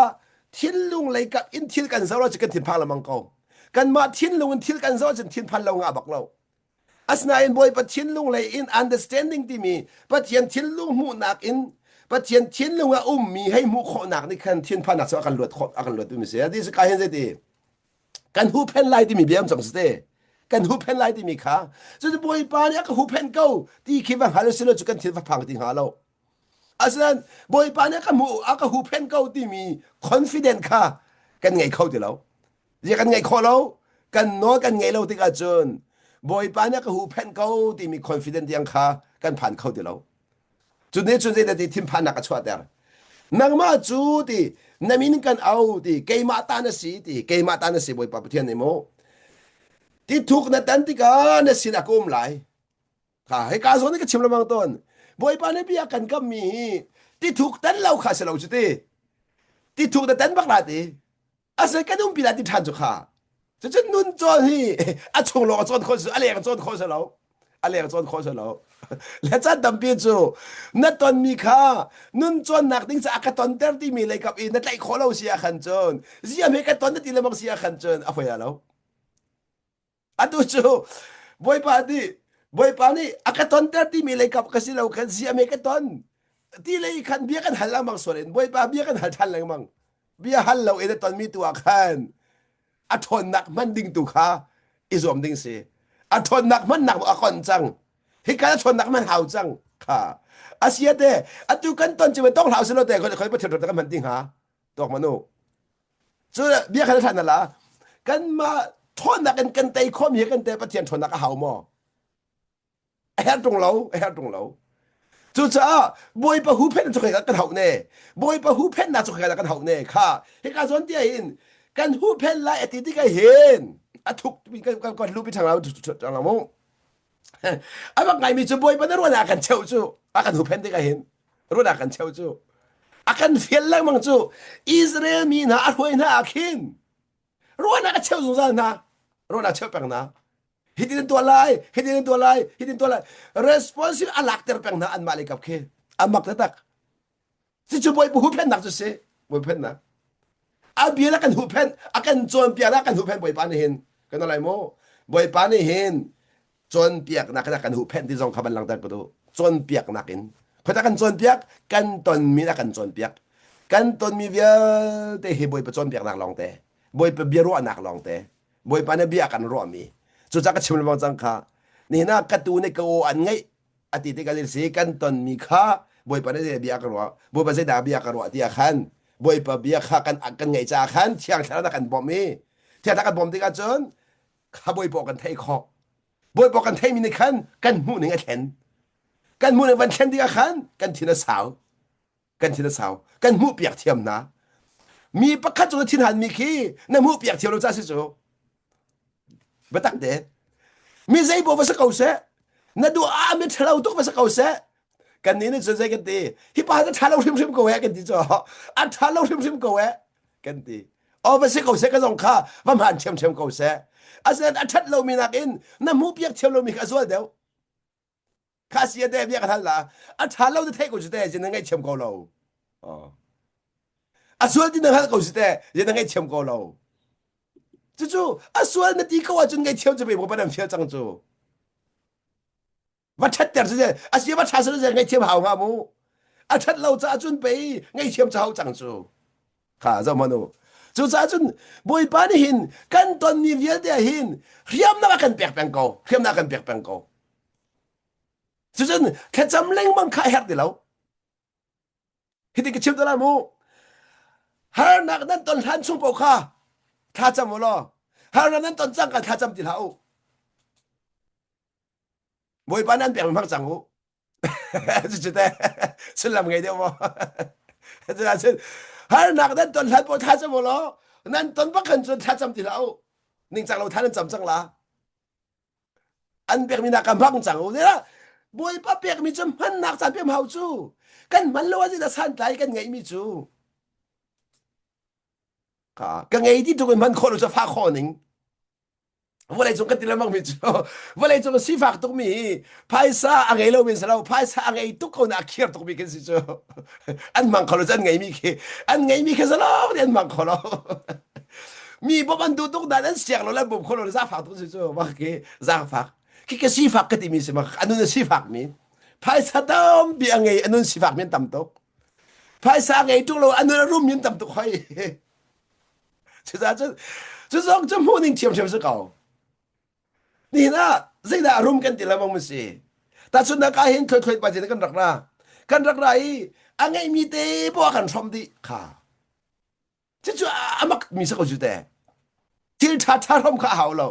Speaker 1: thinlung lei kap in thil kan zoh lo cu kan thinphang lengmang ko. Kanmah thinlung in thil kan zoh ahcun thinphan lo ngah bak lo. Asinain Bawipa thinlung lei in understanding timi Pathian thinlung hmuhnak in Pathian thinlung ah ummi hei hmuh khawhnak nih khan thinphannak cu a kan luat khawh a kan luat timi si. Ti ka hin zeiti kan huhphenh lai timi bia um cang si te. Kan huhphenh lai timi kha cu Bawipa nih a ka huhphenh ko ti khi va hngal usih law cu kan thin va phang ti hnga lo. Asinain Bawipa nih a ka hmuh a ka huhphenh ko timi confident kha kan ngei kho ti lo. Zia kan ngeih khawh lo, kan nawl kan ngeih lo tikah cun Bawipa nih a ka huhphenh ko timi confident tiang kha kan phan kho ti lo. Cu nih cun zeidah ti thinphannak a chuahter. Nangmah cu ti na min kan au ti keimah ta na si ti keimah ta na si Bawipa Pathian nih mu. Ti thuk na tan tikah na sin a ka um lai. Kha hika zawn hi ka chim lengmang tawn. Bawipa nih bia kan kammi hi ti thuk tan lo kha si lo cu ti. Ti thuk na tan bak la ti. Ase kan umpi la ti ṭhan cu kha. Cucun nun cawn hi a chung lawng a cawn khawh a leng cawn khawh si lo. A leng cawn khawh si lo. Le caan tampi cu na tonmi kha nun cawnnak ding caah ka tonter timi lei kap i na tlaih khawh lo si ah khan cun ziam he ka ton na ti lengmang si ah khan cun a fawi lo. Atu cu Bawipa nih Bawipa nih a ka tonter timi lei kap ka si lo khan ziam he ka ton ti lei khan bia kan hal lengmang sual in Bawipa bia kan hal ṭhan lengmang. Bia hal lo in a tonmi tu ah khan a ṭhawnnak hman ding tu kha i zuam ding si. A ṭhawnnak hmannak a kon cang. Hika a ṭhawnnak hman hau cang kha. Asia te atu kan ton cu tong hlah usih law te khoi khoi Pathian ṭhawnnak kan hman ti hnga. Tuak manu. Cu bia kha ṭhan la kanmah ṭhawnnak in kan tei khawhmi hi kan te Pathian ṭhawnnak a hau maw? A herh ṭung lo, a herh ṭung lo. Cucaah Bawipa huhphenh cu kan kan hauh ne. Bawipa huhphenhnak cu kan hauh ne kha. Hika zawn ti hin kan huhphenh lai a ti tikah hin a thuk kan kan kan lupi ṭhang lo ṭhang lo mu. A bak ngaimi cu Bawipa na ruahnak a kan cheuh cu a kan huhphenh tikah hin ruahnak a kan cheuh cu a kan fial lengmang cu Israel mi hna a hruai hna ah khin ruahnak a cheuh zungzal hna ruahnak a cheuh peng hna hitin an tuah lai hitin an tuah lai hitin tuah lai responsive a lakter peng hna anmah lei kap khi a mak taktak Cucu Bawipa huhphenhnak cu si. Bawipa huhphenhnak. A bia a kan huhphenh, a kan cawnpiak a kan huhphenh Bawipa nih hin. Kan lai mu. Bawipa nih hin cawnpiaknak in a kan huhphenh ti zong kha van langhter ka duh. Cawnpiaknak in. Khota kan cawnpiak, kan tonmi a kan cawnpiak. Kan tonmi vialte hi Bawipa cawnpiaknak lawngte. Bawipa biaruahnak lawngte. Bawipa nih bia a kan ruahmi. Cucaah ka chim lengmang cang kha. Nihin ah ka tu nih ka aw an ngaih a ti tikah si kan tonmi kha Bawipa nih zei bia ka ruah Bawipa zeidah bia ka ruah tiah khan Bawipa bia kha kan kan ngaih caah khan Thiang Thlarau kan bawmh i Thiang Thlarau kan bawmh tikah cun kha Bawipa kan theih khawh Bawipa kan theihmi nih khan kan hmuhning a thlen kan hmuhning van thlen tikah khan kan thin a sau kan thin a sau kan hmuh piak thiam hna mi pakhat cu na thin hanmi khi na hmuh piak thiam lo ca si cu biatak te mi zeibo va si ko seh na duh ah mi ṭhalo tuk va si ko seh kan nih nih cun zei kan ti hi pa cu ṭha lo hrimhrim ko eh kan ti cu a ṭha lo hrimhrim ko eh kan ti o va si ko seh ka zong kha va hmaan ṭhiamṭhiam ko seh asinain a ṭhat lomi nakin na hmuh piak thiam lomi kha a zual deuh kha si te bia ka hal la a ṭha lo na theih ko cu te zin na ngaihthiam ko lo a sual ti na hngalh ko si te zin na ngaihthiam ko lo cucu a sual na ti ko ahcun ngaihthiam cu pe pa nan fial cang cu va ṭhatter si a si va ṭha si le ngaihthiam hau hnga mu a ṭhat lo caah cun pei ngaihthiam cu hau cang cu kha zoh hmanh u cucaah cun bawipa nih hin kan tonmi vialte ah hin hriamnak a kan pek peng ko hriamnak a kan pek peng ko cucun thlacam lengmang kha a herh ti lo hiti ka chim te lai mu harnak nan ton hlan chung paoh kha thlacam u law harnak nan ton cang ka thlacam ti hlah u bawipa nan pek hmang cang u Cucu teh sullam ngei deuh maw? Cucun harnak nan ton hlan paoh thlacam u law nan ton bak khan cun thlacam ti hlah u. Ningcang lo tha nan cam cang la. An pekmi nak ka hmang cang u. Bawipa pekmi cu hmannak caan pek hau cu. Kan hman lo ahcun a santlai kan ngeihmi cu. Ka ka ngei ti tuk in hman khawh lo cu fa khawh ning. Vawleicung kan ti lengmang mi cu vawleicung sifak tukmi hi phaisa a ngei lomi si lo phaisa a ngei tuk ko na a khiar tukmi kan si cu an hmang kho lo cu an ngeimi khi an ngeimi khi zalong nih an hmang kho lo mi bawmh an duh tuk nain an siang lo le an bawm kho lo zaangfak tuk si cu mah khi zaangfak khi ka sifak ka timi si mah anun a sifak mi phaisa tampi a ngei anun sifak mi an tam tuk phaisa a ngei tuk lo anun a rum mi an tam tuk hoi Cucaah cun cu zong cu hmuh ning ṭhiamṭhiam si ko. Nihin ah zeidah a rum kan ti lengmang mu si. Tahchunhnak ah hin thluaithluai pa kan rak ra. Kan rak ra i a ngeihmi te poah kan hrawmh dih kha. Cucu a mak mi si ko cu te. Thil ṭha ṭha hrawmh kha a hau lo.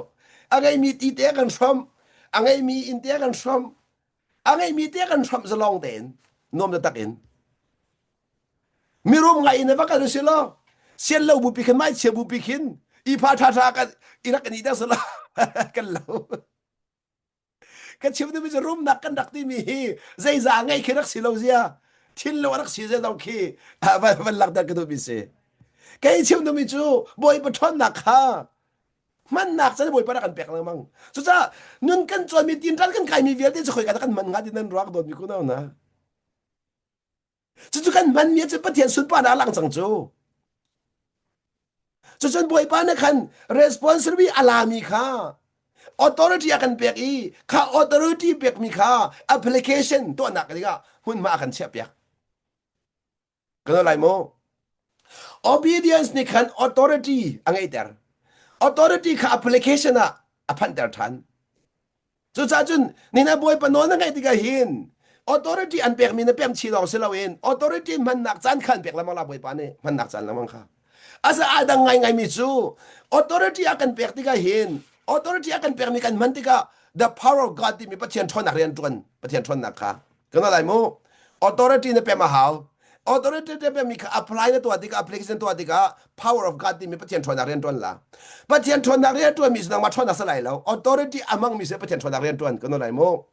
Speaker 1: A ngeihmi ti te kan hrawmh, a ngeihmi inn te kan hrawmh, a ngeihmi te kan hrawmh zalong tein, nuam taktak in. Mirum ngai in va kal u si law sian lo bupi khin mai chia bupi khin i pha tha tha kan i rak kan i der sala kan lo kan chim ding cu rumnak kan rak timi hi zeiza ngei khi rak si lo zia thin lo rak si zia dong khi van van lak der ka duh mi si. Kei chim duhmi cu Bawipa ṭhawnnak kha hmannak can Bawipa rak kan pek lengmang. Cucaah nun kan cawnmi tinṭan kan kaimi vialte cu khoika dah kan hman hnga ti nan ruak dawtmi kunau hna. Cucu kan hmanmi cu Pathian sunparnak a lang cang cu. Cucun Bawipa nih khan responsibility a lami kha authority a kan pek i kha authority pekmi kha application tuahnak dingah hmunhma a kan chiahpiak. Kan lai maw? Obedience nih khan authority a ngeihter. Authority kha application ah a phanhter ṭhan. Cucaah cun nina bawipa nawl na ngaih tikah hin authority an pekmi na pem chih lawng si loin authority hmannak caan kha an pek lengmang la bawipa nih hmannak caan lengmang kha. Asa aa dang ngaingaimi cu authority a kan pek tikah hin authority a kan pekmi kan hman tikah the power of God timi Pathian ṭhawnnak rian ṭuan Pathian ṭhawnnak kha Kan lai mu. Authority na pem a hau. Authority na pemmi kha apply na tuah tikah application tuah tikah power of God timi Pathian ṭhawnnak rian ṭuan la. Pathian ṭhawnnak rian ṭuanmi cu nangmah ṭhawnnak si lai lo. Authority a hmangmi si Pathian ṭhawnnak rian ṭuan kan lai mu.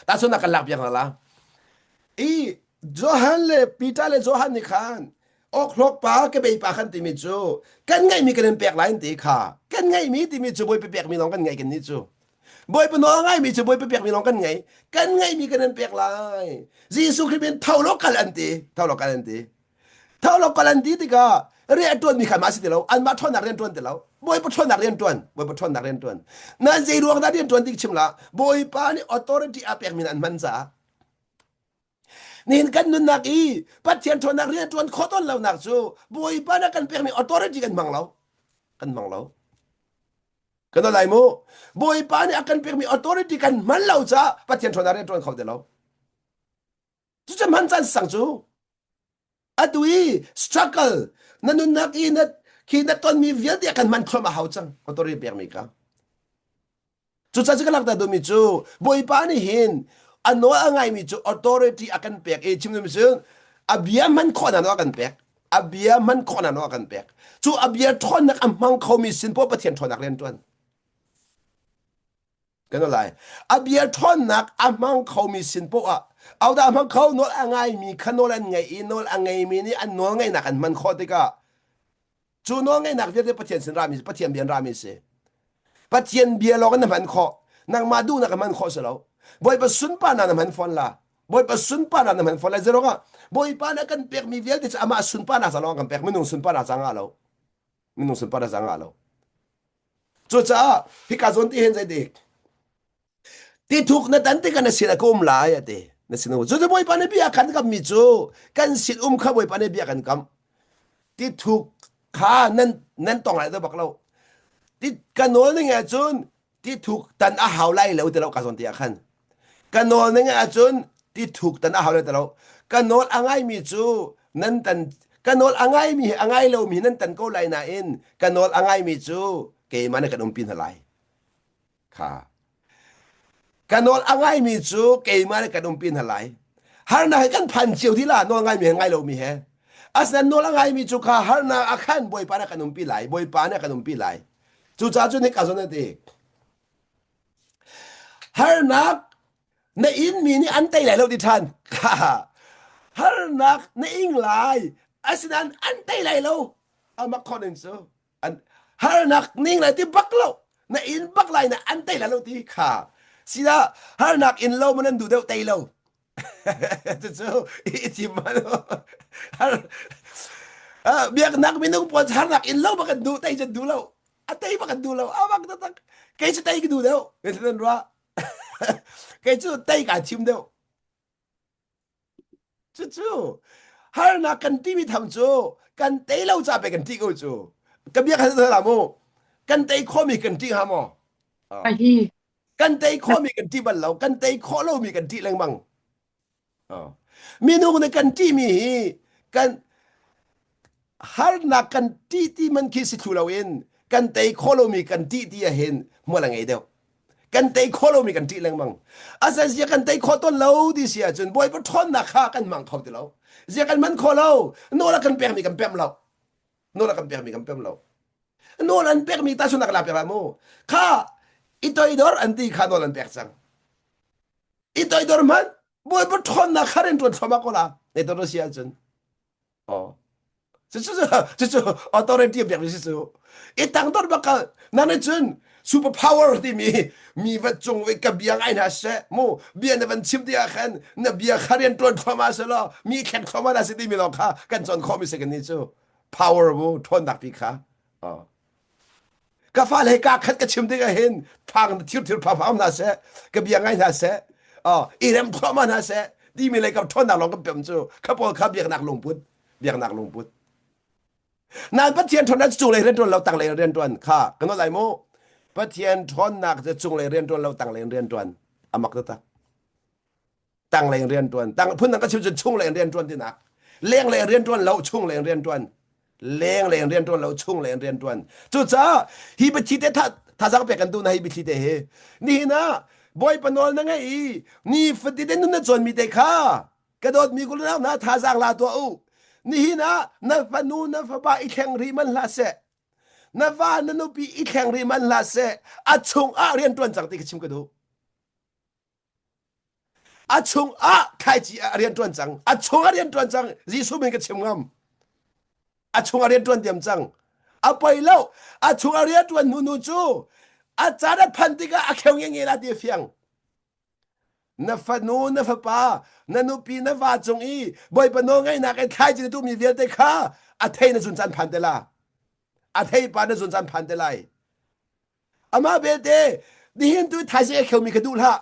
Speaker 1: Tahchunhnak kan lak piak hna la. I Johan le Peter le Johan nih khan awkhlawk pa kebei pa khan timi cu kan ngeihmi kan in pek lai an ti kha kan ngeihmi timi cu bawipa pekmi lawng kan ngeih kan nih cu Bawipa nawl a ngaimi cu Bawipa pekmi lawng kan ngei. Kan ngeihmi kan in pek lai. Jesuh Khrih min tho law kal an ti. Tho law kal an ti. Tho law kal an ti tikah rian a ṭuanmi kha mah si ti lo. Anmah ṭhawnnak rian ṭuan ti lo. Bawipa ṭhawnnak rian ṭuan. Bawipa ṭhawnnak rian ṭuan. Na zei ruang dah rian ṭuan ti chim la. Bawipa nih authority a pekmi an hman caah. Nihin kan nunnak i Pathian ṭhawnnak rian ṭuan khawh tawn lonak cu Bawipa nih kan pekmi authority kan hmang lo. Kan hmang lo. Kan lai mu. Bawipa nih a kan pekmi authority kan hman lo caah Pathian ṭhawnnak rian ṭuan kho ti lo. Cucu hman caan sang cu. Atu i struggle na nunnak i na khi na tonmi vialte kan hman thluam a hau cang authority pekmi ka. Cucaah cu ka langhter duhmi cu Bawipa nih hin a nawl a ngaimi cu authority a kan pek i chim duhmi cu a bia hman khawhnak nawl a kan pek. A bia hman khawhnak nawl a kan pek. Cu a bia ṭhawnnak a hmang khomi sin poah Pathian ṭhawnnak rian ṭuan. Kan lai. A bia ṭhawnnak a hmang khomi sin poah ah ahodah a hmang kho nawl a ngaimi kha nawl an ngaih i nawl a ngeimi nih an nawl ngaihnak an hman khawh tikah Cu nawlngeihnak vialte Pathian sin rami Pathian bia in rami si. Pathian bia lawng in na hman khawh. Nangmah duhnak in hman khawh si lo. Bawipa sunparnak na hman fawn la. Bawipa sunparnak na hman fawn la. Zeiruangah Bawipa nih a kan pekmi vialte cu amah sunparnak ca lawng kan pek. Minung sunparnak ca ngah lo. Minung sunparnak ca ngah lo. Cucaah hika zawn ti hin zeitik Tithuk na tan tikah na sin ah ka um lai a ti. Na sin um. Cucu Bawipa nih bia kan kammi cu kan sin um kha Bawipa nih bia kan kam. Tithuk kha nan nan tong lai bak lo. Ti ka nawl ning ahcun tithuk tan a hau lai lo ti lo ka zawn ti ah khan. Ka nawl ning ahcun tithuk tan a hau lai ti lo. Ka nawl a ngaimi cu nan tan ka nawl a ngaimi he a ngai lomi nan tan ko lai nain ka nawl a ngaimi cu keimah nih kan umpi hna lai. Kha. Ka nawl a ngaimi cu keimah nih kan umpi hna lai. Harnak he kan phan cio dih la nawl ngaimi he ngai lomi he. Asinain nawl a ngaimi cu kha harnak a khan Bawipa nih kan umpi lai. Bawipa nih kan umpi lai. Cucaah cun hika zawn a ti. Harnak na inmi nih an tei lai lo ti ṭhan. Harnak na ing lai. Asinain an tei lai lo. Amak khon in cu. An harnak ning lai ti bak lo na in bak lai na an tei lai lo ti kha sida harnak in lo man an duh deuh tei lo cucu i thim har biaknak minung pawl harnak in lo bak an duh tei cu duh lo a tei bak an duh lo a bak tak kei cu tei ka duh deuh nan ruah kei cu tei kaa thim deuh Cucu harnak kan timi tham cu kan tei lo ca pe kan ṭih ko cu. Ka bia kha hlah mu. Kan tei khawhmi kan ṭih hnga maw?
Speaker 2: Hi.
Speaker 1: Kan tei khawhmi kan ṭih bal lo. Kan tei khawh lomi kan ṭih lengmang. Minung nih kan ṭihmi hi kan harnak kan ṭih ti man khi si thlu loin kan tei khawh lomi kan ṭih ti ahhin hmual a ngei deuh. Kan tei khawh lomi kan ṭih lengmang. Asa zia kan tei khawh tawn lo ti si ahcun Bawipa ṭhawnnak kha kan hmang kho ti lo. Zia kan hman khawh lo. Nawl a kan pekmi kan pemh lo. Nawl a kan pekmi kan pemh lo. Nawl an pekmi tahchunhnak la pek la mu. Kha i toidor an ti kha nawl an pek cang. I toidor hmanh Bawipa ṭhawnnak kha rian ṭuan thluahmah ko la. Nei toidor si ahcun. Oh. Cucu cucu authority pek mi si cu. I tangdor bak ka nang nih cun super power timi mi va cung i ka bia ngai hna seh mu bia na van chim tikah khan na bia kha rian ṭuan thluahmah seh law mi thleng thluahmah hna seh timi lawng kha kan cawn khawh mi si kan nih cu power mu ṭhawnnak pi kha. Oh. Ka fale he kaa khat ka chim tikah hin thang thir thir pha pha hna seh ka bia ngai hna seh oh, i rem thluahmah hna seh timi lei kam ṭhawnnak lawng kan pem cu kha pawl kha biaknak lungput biaknak lungput nan Pathian ṭhawnnak cu cunglei rianṭuan lo tanglei rianṭuan kha kan nawl lai mu Pathian ṭhawnnak cu cunglei rianṭuan lo tanglei rianṭuan a mak taktak tanglei rianṭuan tang phundang ka chim cun chunglei rianṭuan tinak lenglei rianṭuan lo chunglei rianṭuan lenglei rianṭuan lo chunglei rianṭuan cucaah hi biathli te thazaang pek kan duh na hi biathli te hi nihin ah Bawipa nawl na ngeih i nifatite nun na cawnmi te kha Ka dawtmi unau hna thazaang la tuah u. Nihin ah na fanu na fapa i thleng rih man hlah seh. Na va na nupi i thleng rih man hlah seh. A chung ah rian ṭuan cang ti ka chim ka duh. A chung ah thlaici ah rian ṭuan cang. A chung ah rian ṭuan cang. Jesuh min ka chim ngam. A chung ah rian ṭuan diam cang. A poi lo. A chung ah rian ṭuan hnu nu cu a caan a phan tikah a kheu nge nge la ti a fiang. Na fanu, na fapa, na nupi, na va cung i Bawipa nawlngaihnak in thlaici na tuhmi vialte kha a thei na zun caan phan te la. A thei pa na zun caan phan te lai. Amah belte nihin tu thaizing a kheumi kha duh hlah.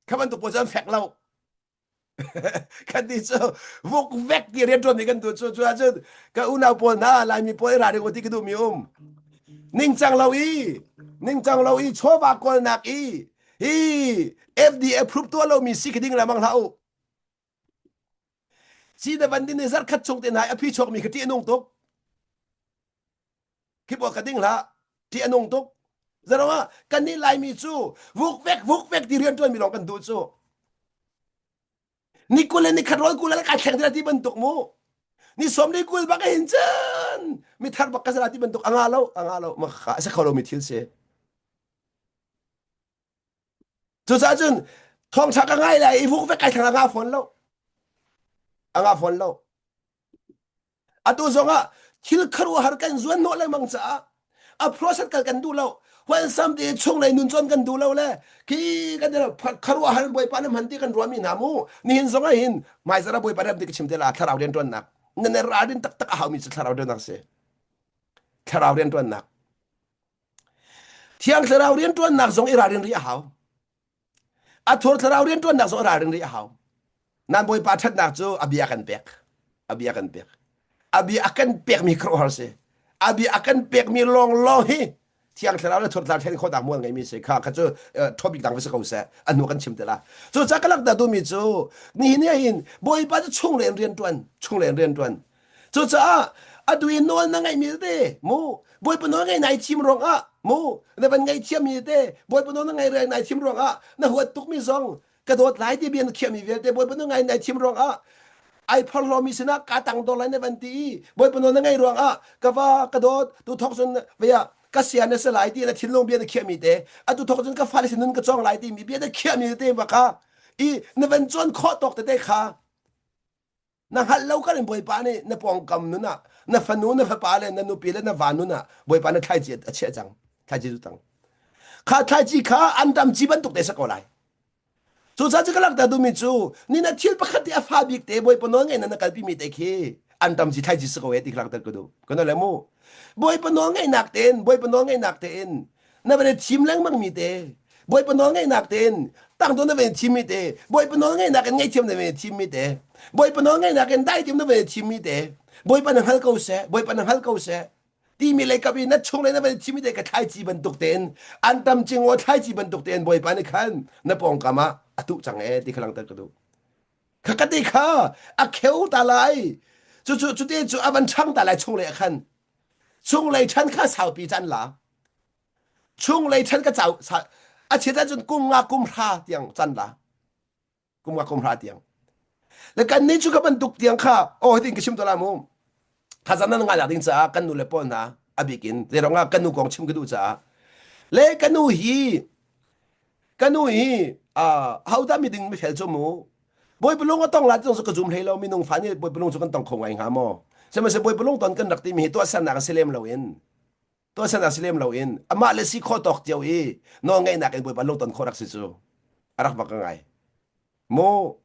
Speaker 1: Kha bantuk pawl cu an fek lo. Kan ti cu vuk vek ti rian ṭuanmi kan tu cu cu ahcun ka unau pawl hna Laimi pawl i ralring u ti ka duhmi um. Ningcang lo i ningcang lo i chawva kawlnak i hi FDA approve tuah lomi si khi ding lengmang hlah u. Si na van din i zarkhat chung te hna i a phi chuakmi kha ṭih a nung tuk. Khi pawl kha ding hlah. Ṭih a nung tuk. Zeruangah kannih Laimi cu vukvek vukvek ti rian ṭuanmi lawng kan duh cu. Ni 20 le ni khat rawl 20 le kai thleng ti bantuk mu. Ni 20 bak hin cun mithar bak ka sala ti bantuk anga lo anga lo ma kha a si kho lomi thil si. Cucaah cun thawngṭha ka ngai lai i vukvek kai thleng anga fawn lo. Anga fawn lo. Atu zongah thil khuaruahhar kan zuan hnawh lengmang caah a process kal kan duh lo. Huansam te chunglei nun cawn kan duh lo le khi kan khuaruahhar Bawipa na hman ti kan ruahmi hna mu. Nihin zongah hin hmaizarh ah Bawipa rem ti ka chim te la thlarau rianṭuannak. Nan ralrin taktak a haumi cu thlarau rianṭuannak si. Thlarau rianṭuannak. Thiang thlarau rianṭuannak zong i ralrin rih a hau. A thur thlarau rianṭuannak zong ralring rih a hau. Nan Bawipa ṭhatnak cu a bia kan pek. A bia kan pek. A bia a kan pekmi khuaruahhar si. A bia a kan pekmi lawnglawng hi thiang thlarau le thur thlarau then khawhnak mual ngeimi si kha kha cu topic dang va si ko seh a hnu kan chim te la cu ca ka lak dah duhmi cu nihin ni hin Bawipa cu chung len rian ṭuan chung len rian ṭuan Cucaah atu i nawl na ngeihmi tete mu Bawipa nawl ngeih nai thim ruangah mu na van ngaihthiammi tete Bawipa nawl na ngai nai thim ruangah na huat tukmi zong ka dawt lai ti bia na khiahmi vialte Bawipa nawl ngai nai thim ruangah ai phorhlawmi sinah ka tang dawr lai na van ti i Bawipa nawl na ngeih ruangah ka va ka dawt tu thawk cun vaya ka sia na si lai ti na thinlung bia na khiahmi te atu thawk cun ka fale sin nun ka cawng lai timi bia na khiahmi tete baka i na van cawn khawh tawk tete kha Na hngalh lo kan in Bawipa nih na pawngkam nun ah na fanu na fapa le na nupi le na va nun ah Bawipa na thlaici a chiah cang thlaici cu tang kha thlaici kha an dam ci bantuk te sa ko lai cucaah cu ka langhter duhmi cu ni na thil pakhat te a fa bik te Bawipa nawl ngeih na na kalpi mi te khi an tam ci thlaici si ko e ti ka langhter ka duh ka le mu Bawipa nawl ngeihnak tein Bawipa nawl ngeihnak tein na van i thim lengmang mi te Bawipa nawl ngeihnak tein tangdon na van i thim mi te Bawipa nawl ngeihnak in ngaihthiam na van i thim mi te Bawipa nawl ngeihnak in daitim na van i thim mi te Bawipa na hngal ko seh Bawipa na hngal ko seh timi lei kap i na chung lei na van i thim mi te ka thlaici bantuk tein an tam cing aw thlaici bantuk tein Bawipa nih khan na pawngkam ah a tuh cang e ti kha langhter ka duh kha ka ti kha a kheu ta lai cu cu cu te cu a van ṭhang ta lai chung lei ah khan Chunglei ṭhan kha saupi can la. Chunglei ṭhan ka cau a chiat ahcun kum nga kum hra tiang can la. Kum nga kum hra tiang. Le kan nih cu ka bantuk tiang kha oh hitin ka chim to la mu. Thazang nan ngai ding caah kan nu le pawl hna a bik in zeirong ah kan nu kong chim ka duh caah le ka nu hi ka nu hi hodah miding mifel cu mu Bawipa lung a tong lai ti zong cu ka zum hlei lo minung fa nih Bawipa lung cu kan tong kho ngai hnga maw? Sihmanhsehlaw Bawipa lungton kan rak timi hi tuahsernak a si lem loin tuahsernak si lem loin amah le si khawh tawk cio i nawlngeihnak in Bawipa lungton khawh rak si cu a rak bak ka ngai. Mu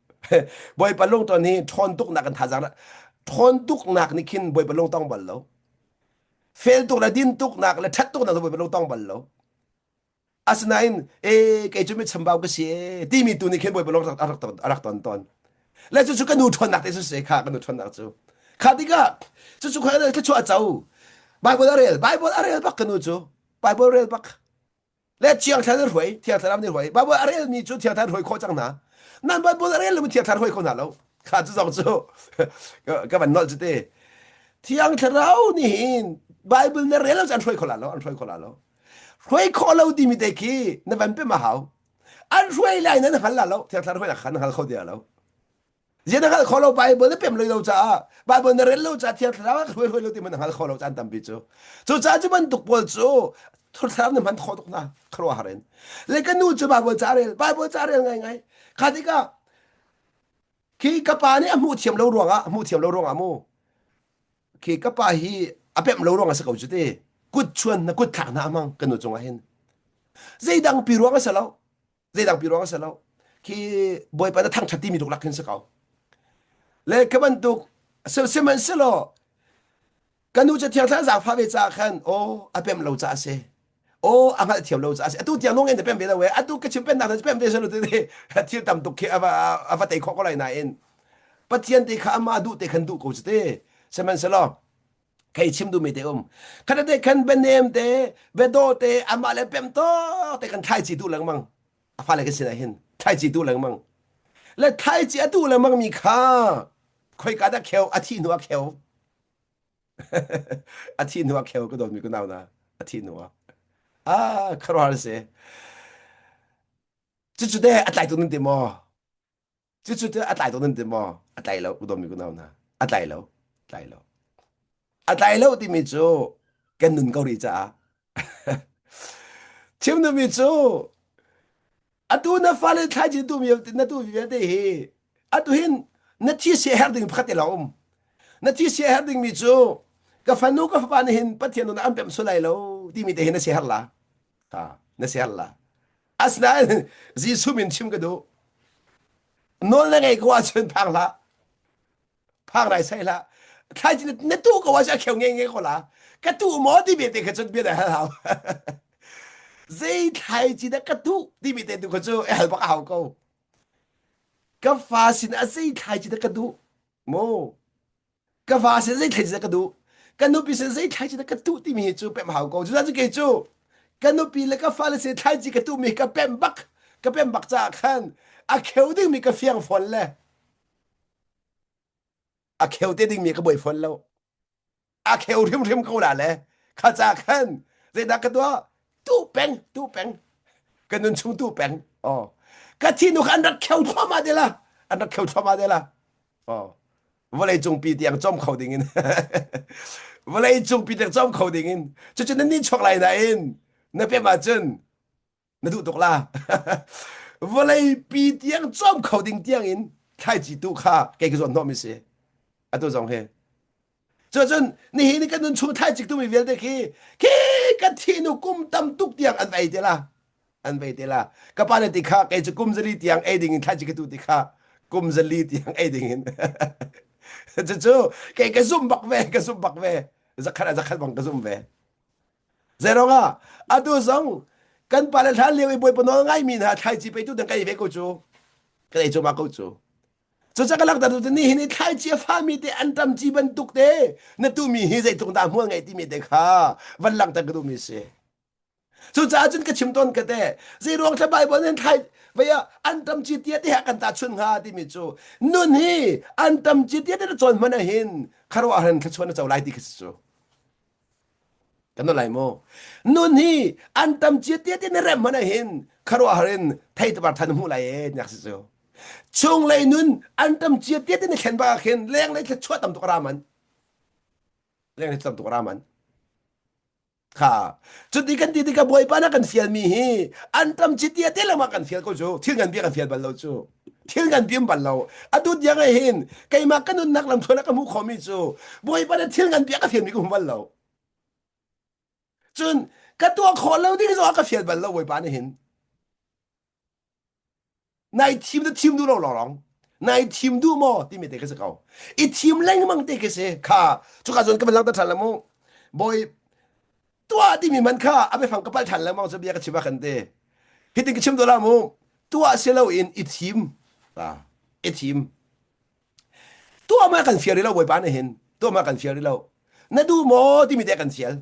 Speaker 1: Bawipa lungton hi ṭhawn tuknak in thazaang ṭhawn tuknak nih khin Bawipa lungtong bal lo. Fel tuk le din tuknak le ṭhat tuknak cu Bawipa lungtong bal lo. Asinain e kei cu mi chambau ka si e timi tu nih khin Bawipa lung a rak a rak ton tawn. Le cucu ka nu ṭhawnnak te cu si kha ka nu ṭhawnnak cu. Kha tikah cucu kha thluachuah a co. Bible a rel Bible a rel bak ka nu cu Bible rel bak. Le Thiang Thlarau nih hruai Thiang Thlarau nih hruai Bible a relmi cu Thiang Thlarau hruai khawh cang hna. Nan Bible a rel lomi Thiang Thlarau hruai kho hna lo. Kha cu zong cu ka van nolh cu te. Thiang Thlarau nih hin Bible na rel lo cu an hruai kho la lo an hruai kho la lo. Hruai khawh lo timi te khi na van pem a hau. An hruai lai nan hngal la lo. Thiang Thlarau hruai kha na hngal kho ti lo. Zia na hngal kho lo Bible na pem lo lo caah Bible na rel lo caah Thiang Thlarau a hruai hruai lo ti man na hngal kho lo caan tampi cu. Cu caah cu bantuk pawl cu Thlarau na hman khawh tuk hna khuaruahhar in. Le ka nu cu Bible ca rel Bible ca rel ngaingai. Kha tikah khi ka pa nih a hmuh thiam lo ruangah a hmuh thiam lo ruangah mu khi ka pa hi a pemh lo ruang a si ko cu ti kut chuan na kut thlak hna a hmang ka nu cungah hin zeidang pi ruang a si lo zeidang pi ruang a si lo khi bawipa na thangṭhat timi luklak khin si ko le ka bantuk sihmanhsehlaw ka nu cu thiang thlarau zaangfah ve caah khan aw a pem lo caah a si aw a hngalh thiam lo caah a si atu tiang nung in na pem ve lo e atu ka chim pennak na pem ve selo ti thil tam tuk khi a va a va tei khawh ko lai nain Pathian te kha amah duh te khan duh ko cu te sihmanhsehlaw khei chim duhmi te um khat te khan bianem te biadaw te amah le pem tawk te kan thlaici duh lengmang a fale kan sinah hin thlaici duh lengmang le thlaici a duh lengmang mi kha khoika dah kheu a thih hnu a kheu a thih hnu a kheu ka dawtmi ku nau na a thih hnu ah ah khuaruahhar si cucu te a tlai tuk nan ti maw Cucu cu a tlai tuk nan ti maw? A tlai lo, udawmi kunau hna. A tlai lo, tlai lo. A tlai lo timi cu kan nun ko rih caah. Chim duhmi cu atu na fale thlaici tu mi na tu vialte hi atu hin na thi sia her ding pakhat te lawng um. Na thi sia her ding mi cu ka fanu ka fapa nih hin Pathian nun an pem sulai lo timi te hin na sia her la. Ha, na sia her la. Asinain Jesuh min chim ka duh. Nawl na ngei ko ahcun phang hlah. Phang rai sai hlah. Thlaici na tu ko ahcun a kheu nge nge ko la. Ka tu maw ti bia te kha cun bia dah hal hau. Zei thlaici dah ka tu timi te tu kha cu hal bak a hau ko. Ka fa sin a zei thlaici dah ka duh mu. Ka va sin zei thlaici dah ka duh ka nupi sin zei thlaici dah ka tuh timi hi cu pemh hau ko cucaah cu kei cu ka nupi le ka fale sin thlaici ka tuhmi ka pemh bak ka pemh bak caah khan a kheu dingmi ka fiang fawn le a kheu te dingmi ka buai fawn lo a kheu hrimhrim ko la le kha ca khan zeidah ka tuah tu peng tu peng ka nun chung tu peng oh ka thi nu kha an rak kheu thluahmah te la an rak kheu thluahmah te la oh vawlei cungpi tiang cawm kho ding in vawlei cungpi tiang cawm kho ding in cucu nan ni chuak lai nain na pem ahcun na duh tuk la vawlei pi tiang cawm kho ding tiang in thlaici tu kha kei ka zawn hnawh mi si atu zong hi Cucun nihin ni kan nun chung thlaici tumi vialte khi khi ka thi nu kum tam tuk tiang an vei te la an vei te la ka pa le ti kha kei cu kum zali tiang ei ding in thlaici ka tu ti kha kum zali tiang ei ding in cucu kei ka zum bak ve ka zum bak ve zakhat a zakhat bang ka zum ve Zeirong ah atu zong kan pa le hlan lio i bawipa nawl ngaimi hna thlaici pe tu dang ka ei ve ko cu ka ei cu ma ko cu Cucaah ka langhter tu ni hin i thlaici a fami te anṭam ci bantuk te na tuhmi hi zeitluk dah hmual ngei timi te kha van langhter ka duhmi si. Cucaah cun ka chim tawn ka te zeiruang thla Bible nih thlai vei ah anṭam ci tia te ha kan tahchun hnga timi cu nun hi anṭam ci tia te na cawn hmanh ah hin kharuah hin thluachuah na co lai ti kha si cu. Kan lai maw? Nun hi antam cia tia te na rem hmanh ah hin kharuahhar in thei tabar than hmuh lai e tinak si cu. Chunglei nun antam cia tia te na thlen bak ah khin lenglei thluachuah tam tuk a ra man. Lenglei tam tuk a ra man. Kha cuti kan ti tikah Bawipa na kan fialmi hi antam ci tia te lengmang kan fial ko cu. Thil ngan bia kan fial bal lo cu. Thil ngan pi um bal lo. Atu tiang ah hin keimah ka nunnak lamthluan ah ka hmuh khawhmi cu Bawipa nih thil ngan pi a ka fialmi ka hmu bal lo. Cun ka tuah khawh lo ding zong a ka fial bal lo Bawipa nih hin. Nai thim na thim duh lo lawng nai thim duh maw timi te ka si ko. I thim lengmang te khi si kha cuka zawn ka van langhter ṭhan la mu. Bawi tuah timi man kha a biafang ka palh ṭhan lengmang cu bia ka chim ah khan te. Hitin ka chim duh la mu. Tuah si loin i thim. I thim. Tuah ma kan fial rih lo Bawipa nih hin. Tuah ma kan fial rih lo. Na duh maw timi te kan fial.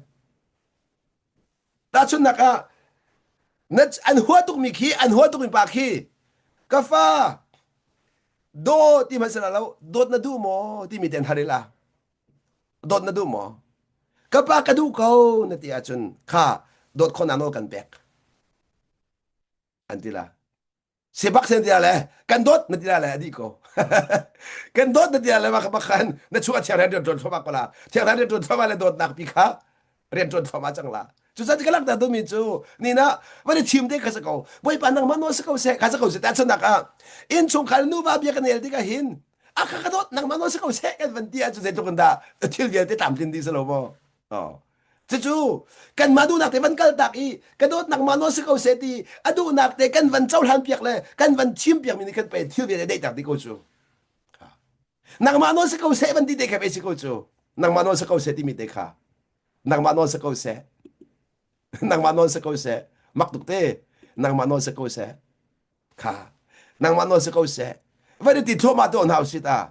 Speaker 1: Tahchunhnak ah na an hua tukmi khi an hua tukmi pa khi ka fa daw ti hmanh si lo dawt na duh maw timi te an hal la dawt na duh maw ka pa ka duh ko na ti ahcun kha dawt khawhnak nawl kan pek an ti la Sibak sen tia le kan dawt na tia le adi ko. Kan dawt na tia le mah khan na chuah thiang rian tuan thluahmah ko la. Thiang rian tuan thluahmah le dawtnak pi kha rian tuan thluahmah cang la. Cucaah ka langhter duhmi cu nina van i thim te kha si ko. Bawipa nangmah nawl si ko seh kha si ko seh ta chunak ah innchungkhar nuva bia kan el tikah hin a kha ka dawt nangmah nawl si ko seh kan van ti ahcun zeitluk in dah thil vialte tlamtlin dih si lo maw? Oh. Cucu kanmah duhnak te van kaltak i ka dawtnak mah nawl si ko seh ti a duhnak te kan van cohlan piak le kan van thim piak mi nih khan pei thil vialte daihter dih ko cu. Nangmah nawl si ko seh van ti te kha pei si ko cu. Nangmah nawl si ko seh timi te kha. Nangmah nawl si ko seh. Nangmah nawl si ko seh. Mak tuk te. Nangmah nawl si ko seh. Kha. Nangmah nawl si ko seh. Van i ti thluahmah tuah hna usih ta.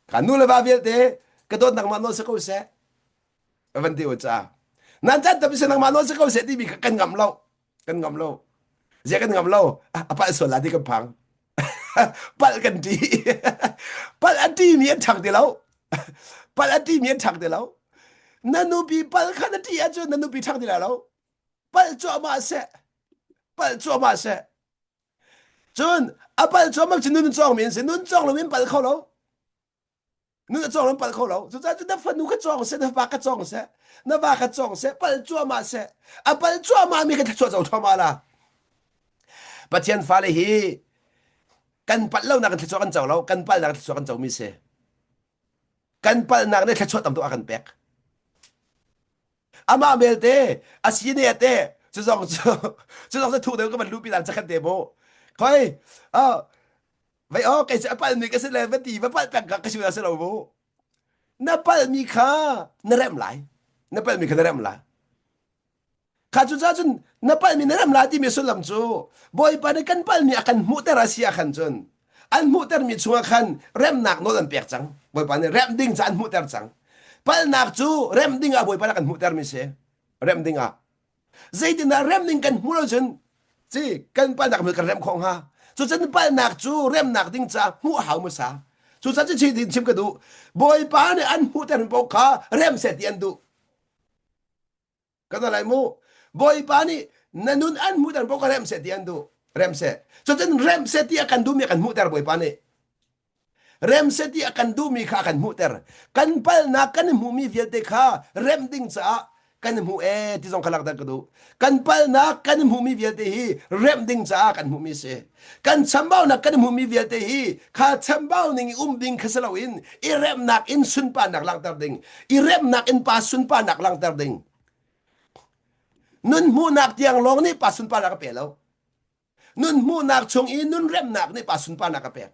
Speaker 1: Kha nu le va vialte ka dawt nangmah nawl si ko seh van ti u ca. Nan chan tam si nangmah nawl si ko seh timi kha kan ngam lo. Kan ngam lo. Zia kan ngam lo. A palh sual la ti kan phang. Palh kan ti. Palh a ti mi an ṭhang ti lo. Palh a ti mi an ṭhang ti lo. Na nupi palh kha na ṭih ahcun na nupi ṭhang ti lai lo. Palh cuahmah seh. Palh cuahmah seh. Cun a palh cuahmah cu nun cawng mi an si. Nun cawng lo in palh kho lo. Nun a cawng lo in palh kho lo. Cucaah cu na fanu kha cawng seh, na fapa kha cawng seh, na va kha cawng seh, palh cuahmah seh. A palh cuahmah mi kha thluachuah co thluahmah la. Pathian fale hi kan palh lo nak in thluachuah kan co lo, kan palhnak in thluachuah kan co mi si. Kan palhnak nih thluachuah tam tuk a kan pek. Amah belte a si ne te cu zong cu cu zong cu thu deuh ka van luhpi dan chakhat te mu khoi oh vai oh kei cu a palmi ka si le va ti va palh peng ka ka si si lo mu na palmi kha na remh lai na palmi kha na remh lai Kha cu ca cun na palhmi na remh lai timi sullam cu Bawipa nih kan palhmi a kan hmuhter a si ah khan cun an hmuhtermi chungah khan remnak nawl an pek cang. Bawipa nih remh ding ca an hmuhter cang. Palhnak cu remh ding ah Bawipa nih a kan hmuhtermi si. Remh ding ah. Zeitindah remh ding kan hmuh lo cun ci kan palhnak kan remh khawh hnga. Cucun palhnak cu remnak ding ca hmuh a hau hmasa. Cucaah cu chim ka duh. Bawipa nih an hmuhtermi paoh kha remh seh ti an duh. Kan lai mu. Bawipa nih na nun an hmuhter paoh ka remh seh ti an duh. Remh seh. Cutin remh seh ti a kan duhmi a kan hmuhter Bawipa nih. Remh seh ti a kan duhmi kha a kan hmuhter. Kan palhnak kan i hmuhmi vialte kha remh ding caah kan i hmuh ee ti zong kha langhter ka duh. Kan palhnak kan i hmuhmi vialte hi remh ding caah kan hmuhmi si. Kan chambaunak kan i hmuhmi vialte hi kha chambau ning i um ding kha si loin i remhnak in sunparnak langhter ding. I remhnak in pa sunparnak langhter ding. Nun hmuhnak tiang lawng nih pa sunparnak a pe lo. Nun hmuhnak chung i nun remnak nih pa sunparnak a pek.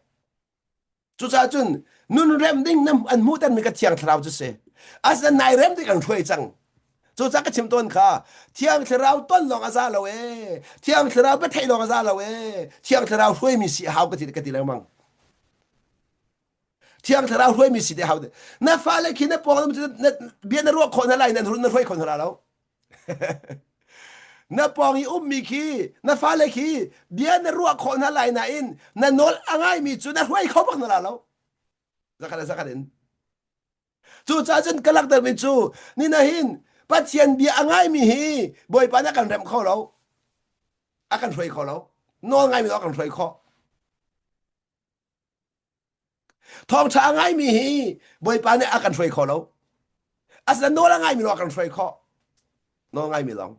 Speaker 1: Cucaah cun nun rem ding an hmuhtermi ka thiang thlarau cu si. Asinain nai rem ding an hruai cang. Cucaah ka chim tawn kha thiang thlarau ton lawng a za lo ee. Thiang thlarau biatheih lawng a za lo ee. Thiang thlarau hruaimi si a hau ka ti ka ti lengmang. Thiang thlarau hruaimi si te hau. Na fale khi na pawng na bia na ruah khawh hna lai na na hruai khawh hna la lo. na pawng i ummi khi na fale khi bia na ruah khawh hna lai nain na nawl a ngaimi cu na hruai kho bak hna la lo. Zakhat le zakhat in. Cucaah cun ka langhtermi cu ni na hin Pathian bia a ngaimi hi Bawipa nih a kan remh kho lo. A kan hruai kho lo. Nawl ngaimi a kan hruai khawh. Thawngṭha a ngaimi hi Bawipa nih a kan hruai kho lo. Asinain nawl a ngaimi lawng a kan hruai khawh. Nawl ngaimi lawng.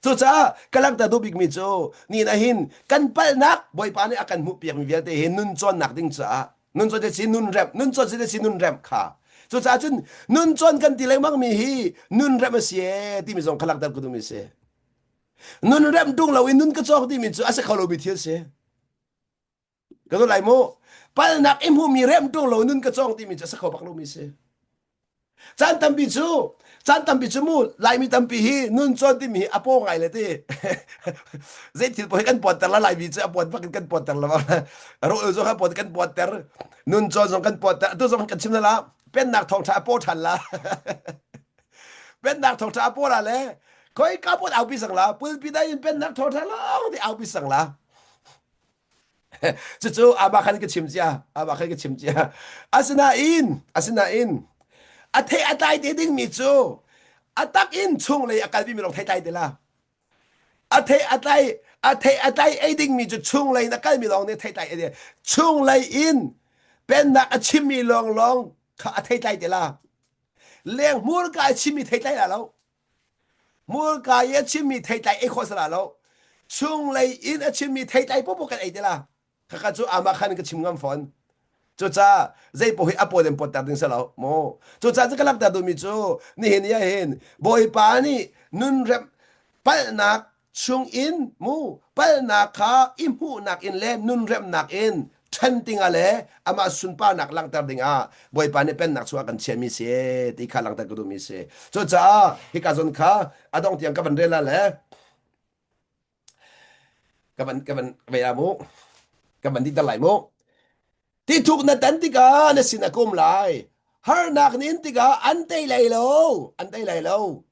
Speaker 1: Cucaah ka langhter duh bikmi cu ni na hin kan palhnak Bawipa nih a kan hmuhpiakmi vialte hi nun cawnnak ding caah nun cawn si nun remh nun cawn si nun remh kha cucaah cun nun cawn kan ti lengmang mi hi nun remh a si ee timi zong kha langhter ka duhmi si. Nun remh tung loin nun ka cawk timi cu a si kho lomi thil si. Ka dawt lai mu. Palnak i hmuhmi remh tung lo nun ka cawng timi cu a si kho bak lomi si. Caan tampi cu caan tampi cu mu Laimi tampi hi nun cawn timi hi a paw ngai le ti. Zei thil paoh hi kan puanter la Laimi cu a puan bak in kan puanter la. Rawl zong a puan kan puanter. Nun cawn zong kan puanter. Atu zong kan chim la pennak thawngṭha a paw ṭhan la. Pennak thawngṭha a paw la le khoi ka put aupi sang la pulpi dai in pennak thawngṭha lawng ti aupi sang la. Cucu amah khan ka chim cia amah khan ka chim cia asinain asinain a thei a tlai te dingmi cu a tak in chunglei a kalpi mi lawng thei tlai te la a thei a tlai a thei a tlai ei dingmi cu chunglei in a kalmi lawng nih thei tlai ei chunglei in pennak a chimmi lawng lawng kha a thei tlai te la leng hmurka a chimmi thei tlai la lo Hmurka i a chimmi theitlai ei khawh si la lo. Chunglei in a chimmi theitlai popo kan ei te la. Khakha cu amah khan ka chim ngam fawn. Cucaah zei paoh hi a pawl in pawtter ding si lo mu. Cucaah cu ka langhter duhmi cu nihin ni ah hin Bawipa nih nun remh palhnak chungin mu palhnak kha i hmuhnak in le nun remhnak in ṭhen dingah le amah sunparnak langhter dingah Bawipa nih pennak chungah kan chiahmi si ti kha langhter ka duhmi si. Cucaah hika zawn kha a dong tiang ka van rel le ka van ka van ve la mu ka van diter lai mu. Ti thuk na tan tikah na sin a kum lai. Harnak nin tikah an tei lai lo. An tei lai lo.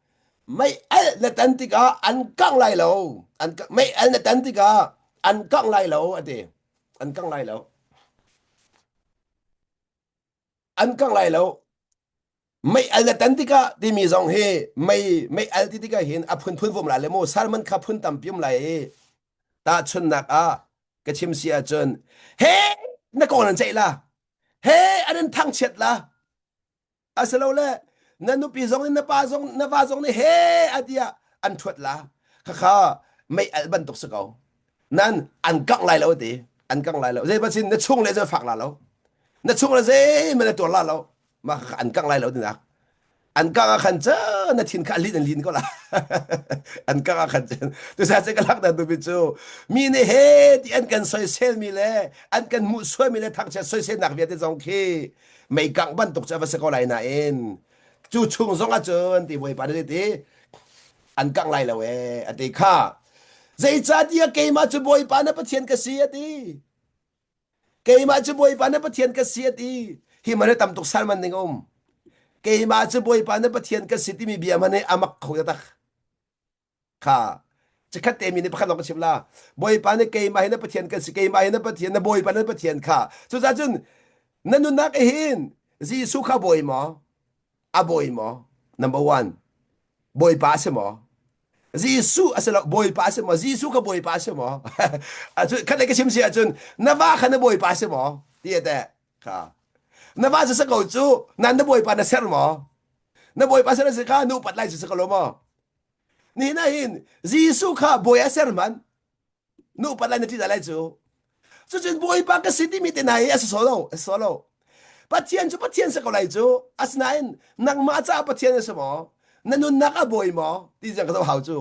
Speaker 1: Mei al na tan tikah an kangh lai lo. An mei al na tan tikah an kangh lai lo ati. An kangh lai lo. An kangh lai lo. Mei al na tan tikah timi zong hi mei mei al ti tikah hin a phunphun vum lai le mu salmon kha phun tampi um lai i tahchunnak ah ka chim si ahcun he na kong nan ceih la he an in thangchiat la asilole na nupi zong in na pa zong na va zong nih he a tiah an thuat la khakha mei al bantuk si ko nan an kangh lai lo ti an kangh lai lo zei bachin na chung le zei fak la lo na chung le zei man na tuar la lo mah kha an kangh lai lo tinak an kangh ah khan cun na thin kha a lin an lin ko la an kangh ah khan cun tusa ce ka lak dah tu cu mi nih he ti an kan soisel mi le an kan hmuh sual mi le thangchiat soisel nak vialte zong khi mei kangh bantuk cu a va si ko lai nain cu chung zong ah cun ti bawipa nih ti an kangh lai lo ee a ti kha zeicahtiah keimah cu bawipa na pathian ka si a ti Keimah cu Bawipa na Pathian ka si a ti. Hi man hi tam tuk salman ning a um. Keimah cu Bawipa na Pathian ka si timi bia man hi a mak kho taktak. Kha chikhat te mi nih pakhat lawng ka chim la. Bawipa nih keimah hi na Pathian ka si, keimah hi na Pathian, na Bawipa na Pathian kha. Cucaah cun na nunnak hin Jesuh kha bawi maw? A bawi maw? Number one. Bawipa a si maw? Jesuh a si lo, Bawipa a si maw? Jesuh kha Bawipa a si maw? Khat lei ka chim si ahcun na va kha na Bawipa a si maw? Ti a teh. Kha. Na va cu si ko cu, nan na Bawipa na ser maw? Na Bawipa ser a si kha nu upat lai cu si ko lo maw? Nihin ah hin Jesuh kha bawi a ser man. Nu upat lai na ṭih lai cu. Cucun Bawipa ka si timi te hna hi a si sawh lo, a si sawh lo. Pathian cu Pathian si ko lai cu. Asinain nangmah caah Pathian a si maw? Na nunnak a bawi maw? Ti zong ka zoh hau cu.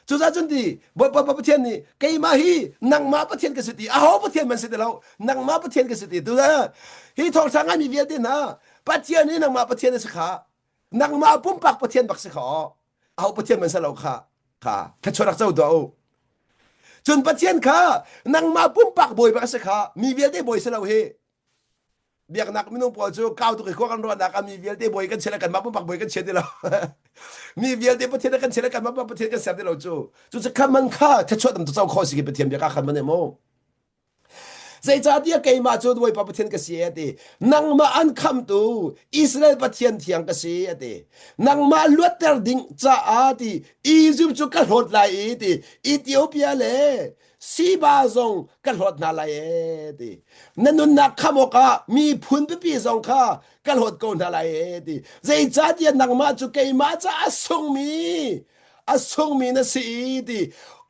Speaker 1: Cucaah cun ti Bawipa Pathian nih keimah hi nangmah Pathian ka si ti aho Pathian man si ti lo nangmah Pathian ka si ti tu hi thawngṭha ngaimi vialte hna Pathian hi nangmah Pathian a si kha nangmah pumpak Pathian bak si kha aho Pathian man si lo kha kha thluachuah rak co tuah u Cun Pathian kha nangmah pumpak bawi bak a si kha mi vialte bawi si lo hi. Biaknak minung pawl cu kau tuk i khua kan ruahnak ah mi vialte bawi kan chia le kanmah pumpak bawi kan chia ti lo. mi vialte Pathian kan chia le kanmah pumpak Pathian kan ser ti lo cu. Cucu kha man kha thluachuah tam tu co khawh si ki Pathian bia ka khan man mu. Zeicahtiah keimah cu Bawipa Pathian ka si a ti. Nangmah an khamtu Israel Pathian thiang ka si a ti. Nangmah luatter ding caah ti Egypt cu ka hlawt lai i ti Ethiopia le Siba zong ka hlawt hna lai e ti. Na nunnak khamh awkah miphun pipi zong kha ka hlawt ko hna lai e ti. Zeicahtiah nangmah cu keimah caah a sungmi. A sungmi na si i ti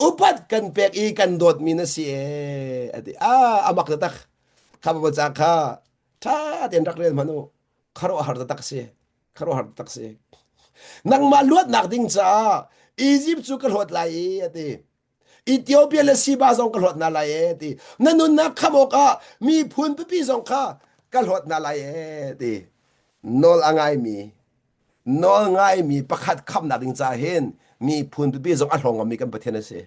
Speaker 1: upat kan pek i kan dawtmi na si e ati. Ah, amak taktak. Kha ba ca kha ṭha tein rak rel hmanh u. Khuaruahhar taktak si. Khuaruahhar taktak si. Nangmah luatnak ding caah Egypt cu ka hlawt lai i ati. Ethiopia le Siba zong ka hlawt hna lai e ti. Na nunnak khamh awkah miphun pipi zong kha ka hlawt hna lai e ti. Nawl a ngaimi nawl ngaimi pakhat khamhnak ding caah hin miphun pipi zong a hlawng ngammi kan Pathian a si.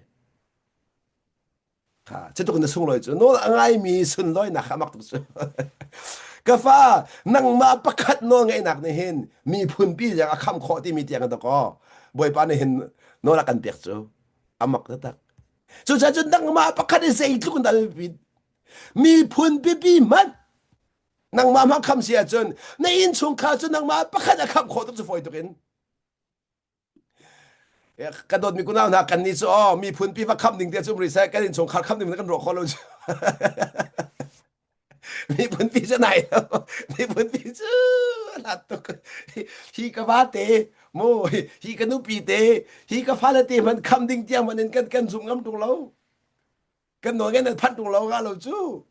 Speaker 1: Kha cutuk na sunglawi cu nawl a ngaimi sunlawinak kha mak tuk cu. Ka fa nangmah pakhat nawl ngeihnak nih hin miphun pi tiang a khamh khawh timi tiang in dakaw Bawipa nih hin nawl a kan pek cu a mak taktak. Cucaah cun nangmah pakhat i zeitluk in dah biapit miphun pipi hmanh nangmah hmang kham si ahcun na innchungkhar cu nangmah pakhat a khamh khawh tuk cu fawi tuk in. Ka dawtmi kunau hna kan nih cu aw miphun pi va khamh ding te cu um rih seh kan innchungkhar khamh ding kan ruah khawh lo cu. Miphun pi cu nai lo. Miphun pi cu a hlat tuk. Hi ka va te mu hi ka nupi te hi ka fale te hmanh khamh ding tiang hmanh in kan kan zum ngam tung lo. Kan nawl ngai nan phanh tung lo nga lo cu.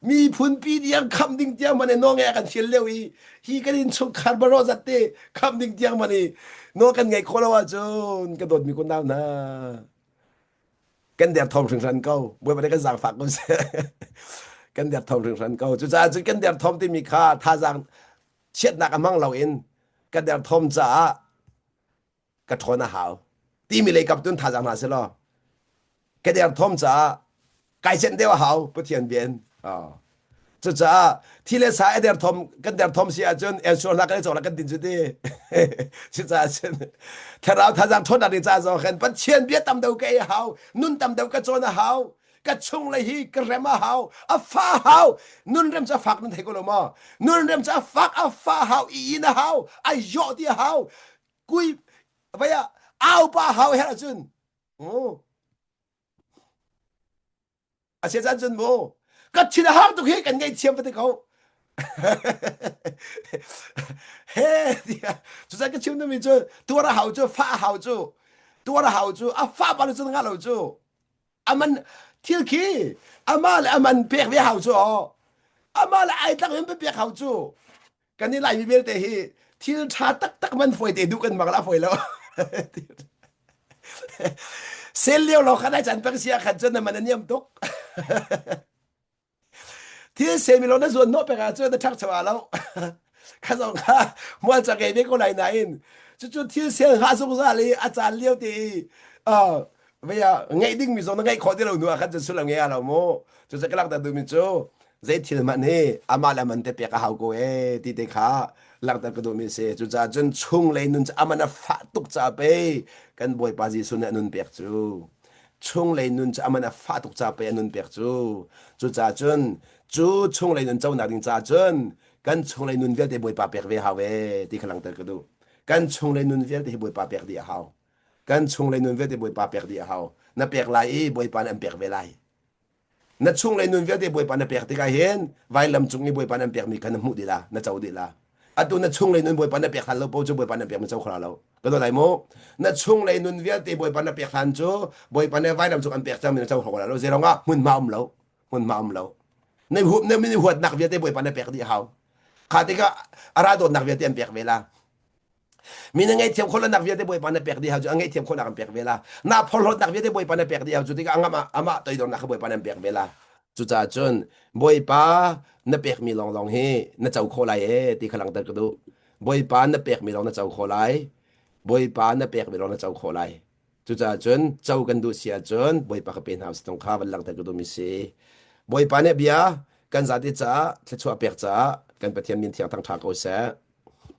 Speaker 1: Miphun pi tiang khamh ding tiang man in nawl ngai kan fial lio i hi kan innchungkhar baro zat te khamh ding tiang man i nawl kan ngeih khawh lo ahcun ka dawtmi kun nau hna kan derthawm hringhran ko bawipa nih kan zaangfak ko seh kan derthawm hringhran ko cucaah cun kan derthawm timi kha thazaang chiatnak a hmang loin ka derthawm caah ka ṭhawn a hau timi lei kap tun thazaang hna seh law ka derthawm caah kai cenh deuh a hau Pathian bia in cucaah thi le sa a derthawm kan derthawm si ahcun ensure hna kan i cawk la kan din cu ti cucaah cun thlarau thazaang ṭhawnnak ding caah zong khan Pathian bia tam deuh ka ei a hau nun tam deuh ka cawn a hau ka chung le hi ka rem a hau a fa hau nun rem cu a fak nan thei ko lo maw nun rem cu a fak a fa hau i in a hau a yawh ti a hau kui vai ah au pa hau her ahcun a sia caan cun mu ka thin a har tuk hi kan ngaihthiam va ti ko he tiah cucan ka chim mi cu tuar a hau cu fa a hau cu tuar a hau cu a fa pa cu nga lo cu aman thil khi ama le aman pek ve hau cu o ama le ai tlak in pek hau cu Kan i Laimi vialte hi thil ṭha taktak man fawi te duh kan mak la fawi lo. Sel lio lo khan ai chan peng sia khan cun na man a niam tuk. Thil semi lo na zuan no pek ah cun na ṭhak chawa lo. Kha zong kha mual chak ei ve ko lai nain cucu thil sel hngah zungzal i a caan lio te i vei ah ngeih dingmi zong na ngeih khawh ti lo hnu ah khan cun sullam ngei lo mu. Cucu ka langhter duhmi cu zei thil hmanh hi amah le man te pek a hau ko ee ti te kha langhter ka duhmi a si. Cucaah cun chunglei nun cu aman a fah tuk caah pei kan Bawipa Jesuh nih a nun pek cu. Chunglei nun cu aman a fah tuk caah pei a nun pek cu. Cucaah cun cu chunglei nun conak ding caah cun kan chunglei nun vialte Bawipa pek ve hau ee ti kha langhter ka duh. Kan chunglei nun vialte hi Bawipa pek dih a hau. Kan chunglei nun vialte Bawipa pek dih a hau. Na pek lai i Bawipa nih an pek ve lai. Na chunglei nun vialte Bawipa na pek tikah hin vailam cung i Bawipa nan pekmi kha na hmuh dih la, na co dih la. Atu na chunglei nun Bawipa na pek hlan lo paoh cu Bawipa nan pekmi co kho lo. Ka nawl lai mu. Na chunglei nun vialte Bawipa na pek hlan cu Bawipa nih vailam cung an pek cangmi na co kho lo. Zeirongah hmunhma um lo. Hmunhma um lo. Na hup na min huatnak vialte Bawipa na pek dih hau. Kha tikah a ra dawtnak vialte an pek ve la. Mi na ngaihthiam khawh lonak vialte Bawipa na pek dih hau cu a ngaihthiam khawhnak an pek ve la. Na phorhlawtnak vialte Bawipa na pek dih hau cu tikah amah amah toidornak kha Bawipa nan pek ve la. Cucaah cun Bawipa na pekmi lawnglawng hi na co khawh lai ee ti kha langhter ka duh. Bawipa na pekmi lawng na co khawh lai. Bawipa na pekmi lawng na co khawh lai. Cucaah cun co kan duh si ahcun Bawipa ka pe hna usih kha van langhter ka duhmi si. Bawipa nih bia kan zate caah thluachuah pek caah kan Pathian min thiang thangṭha ko seh.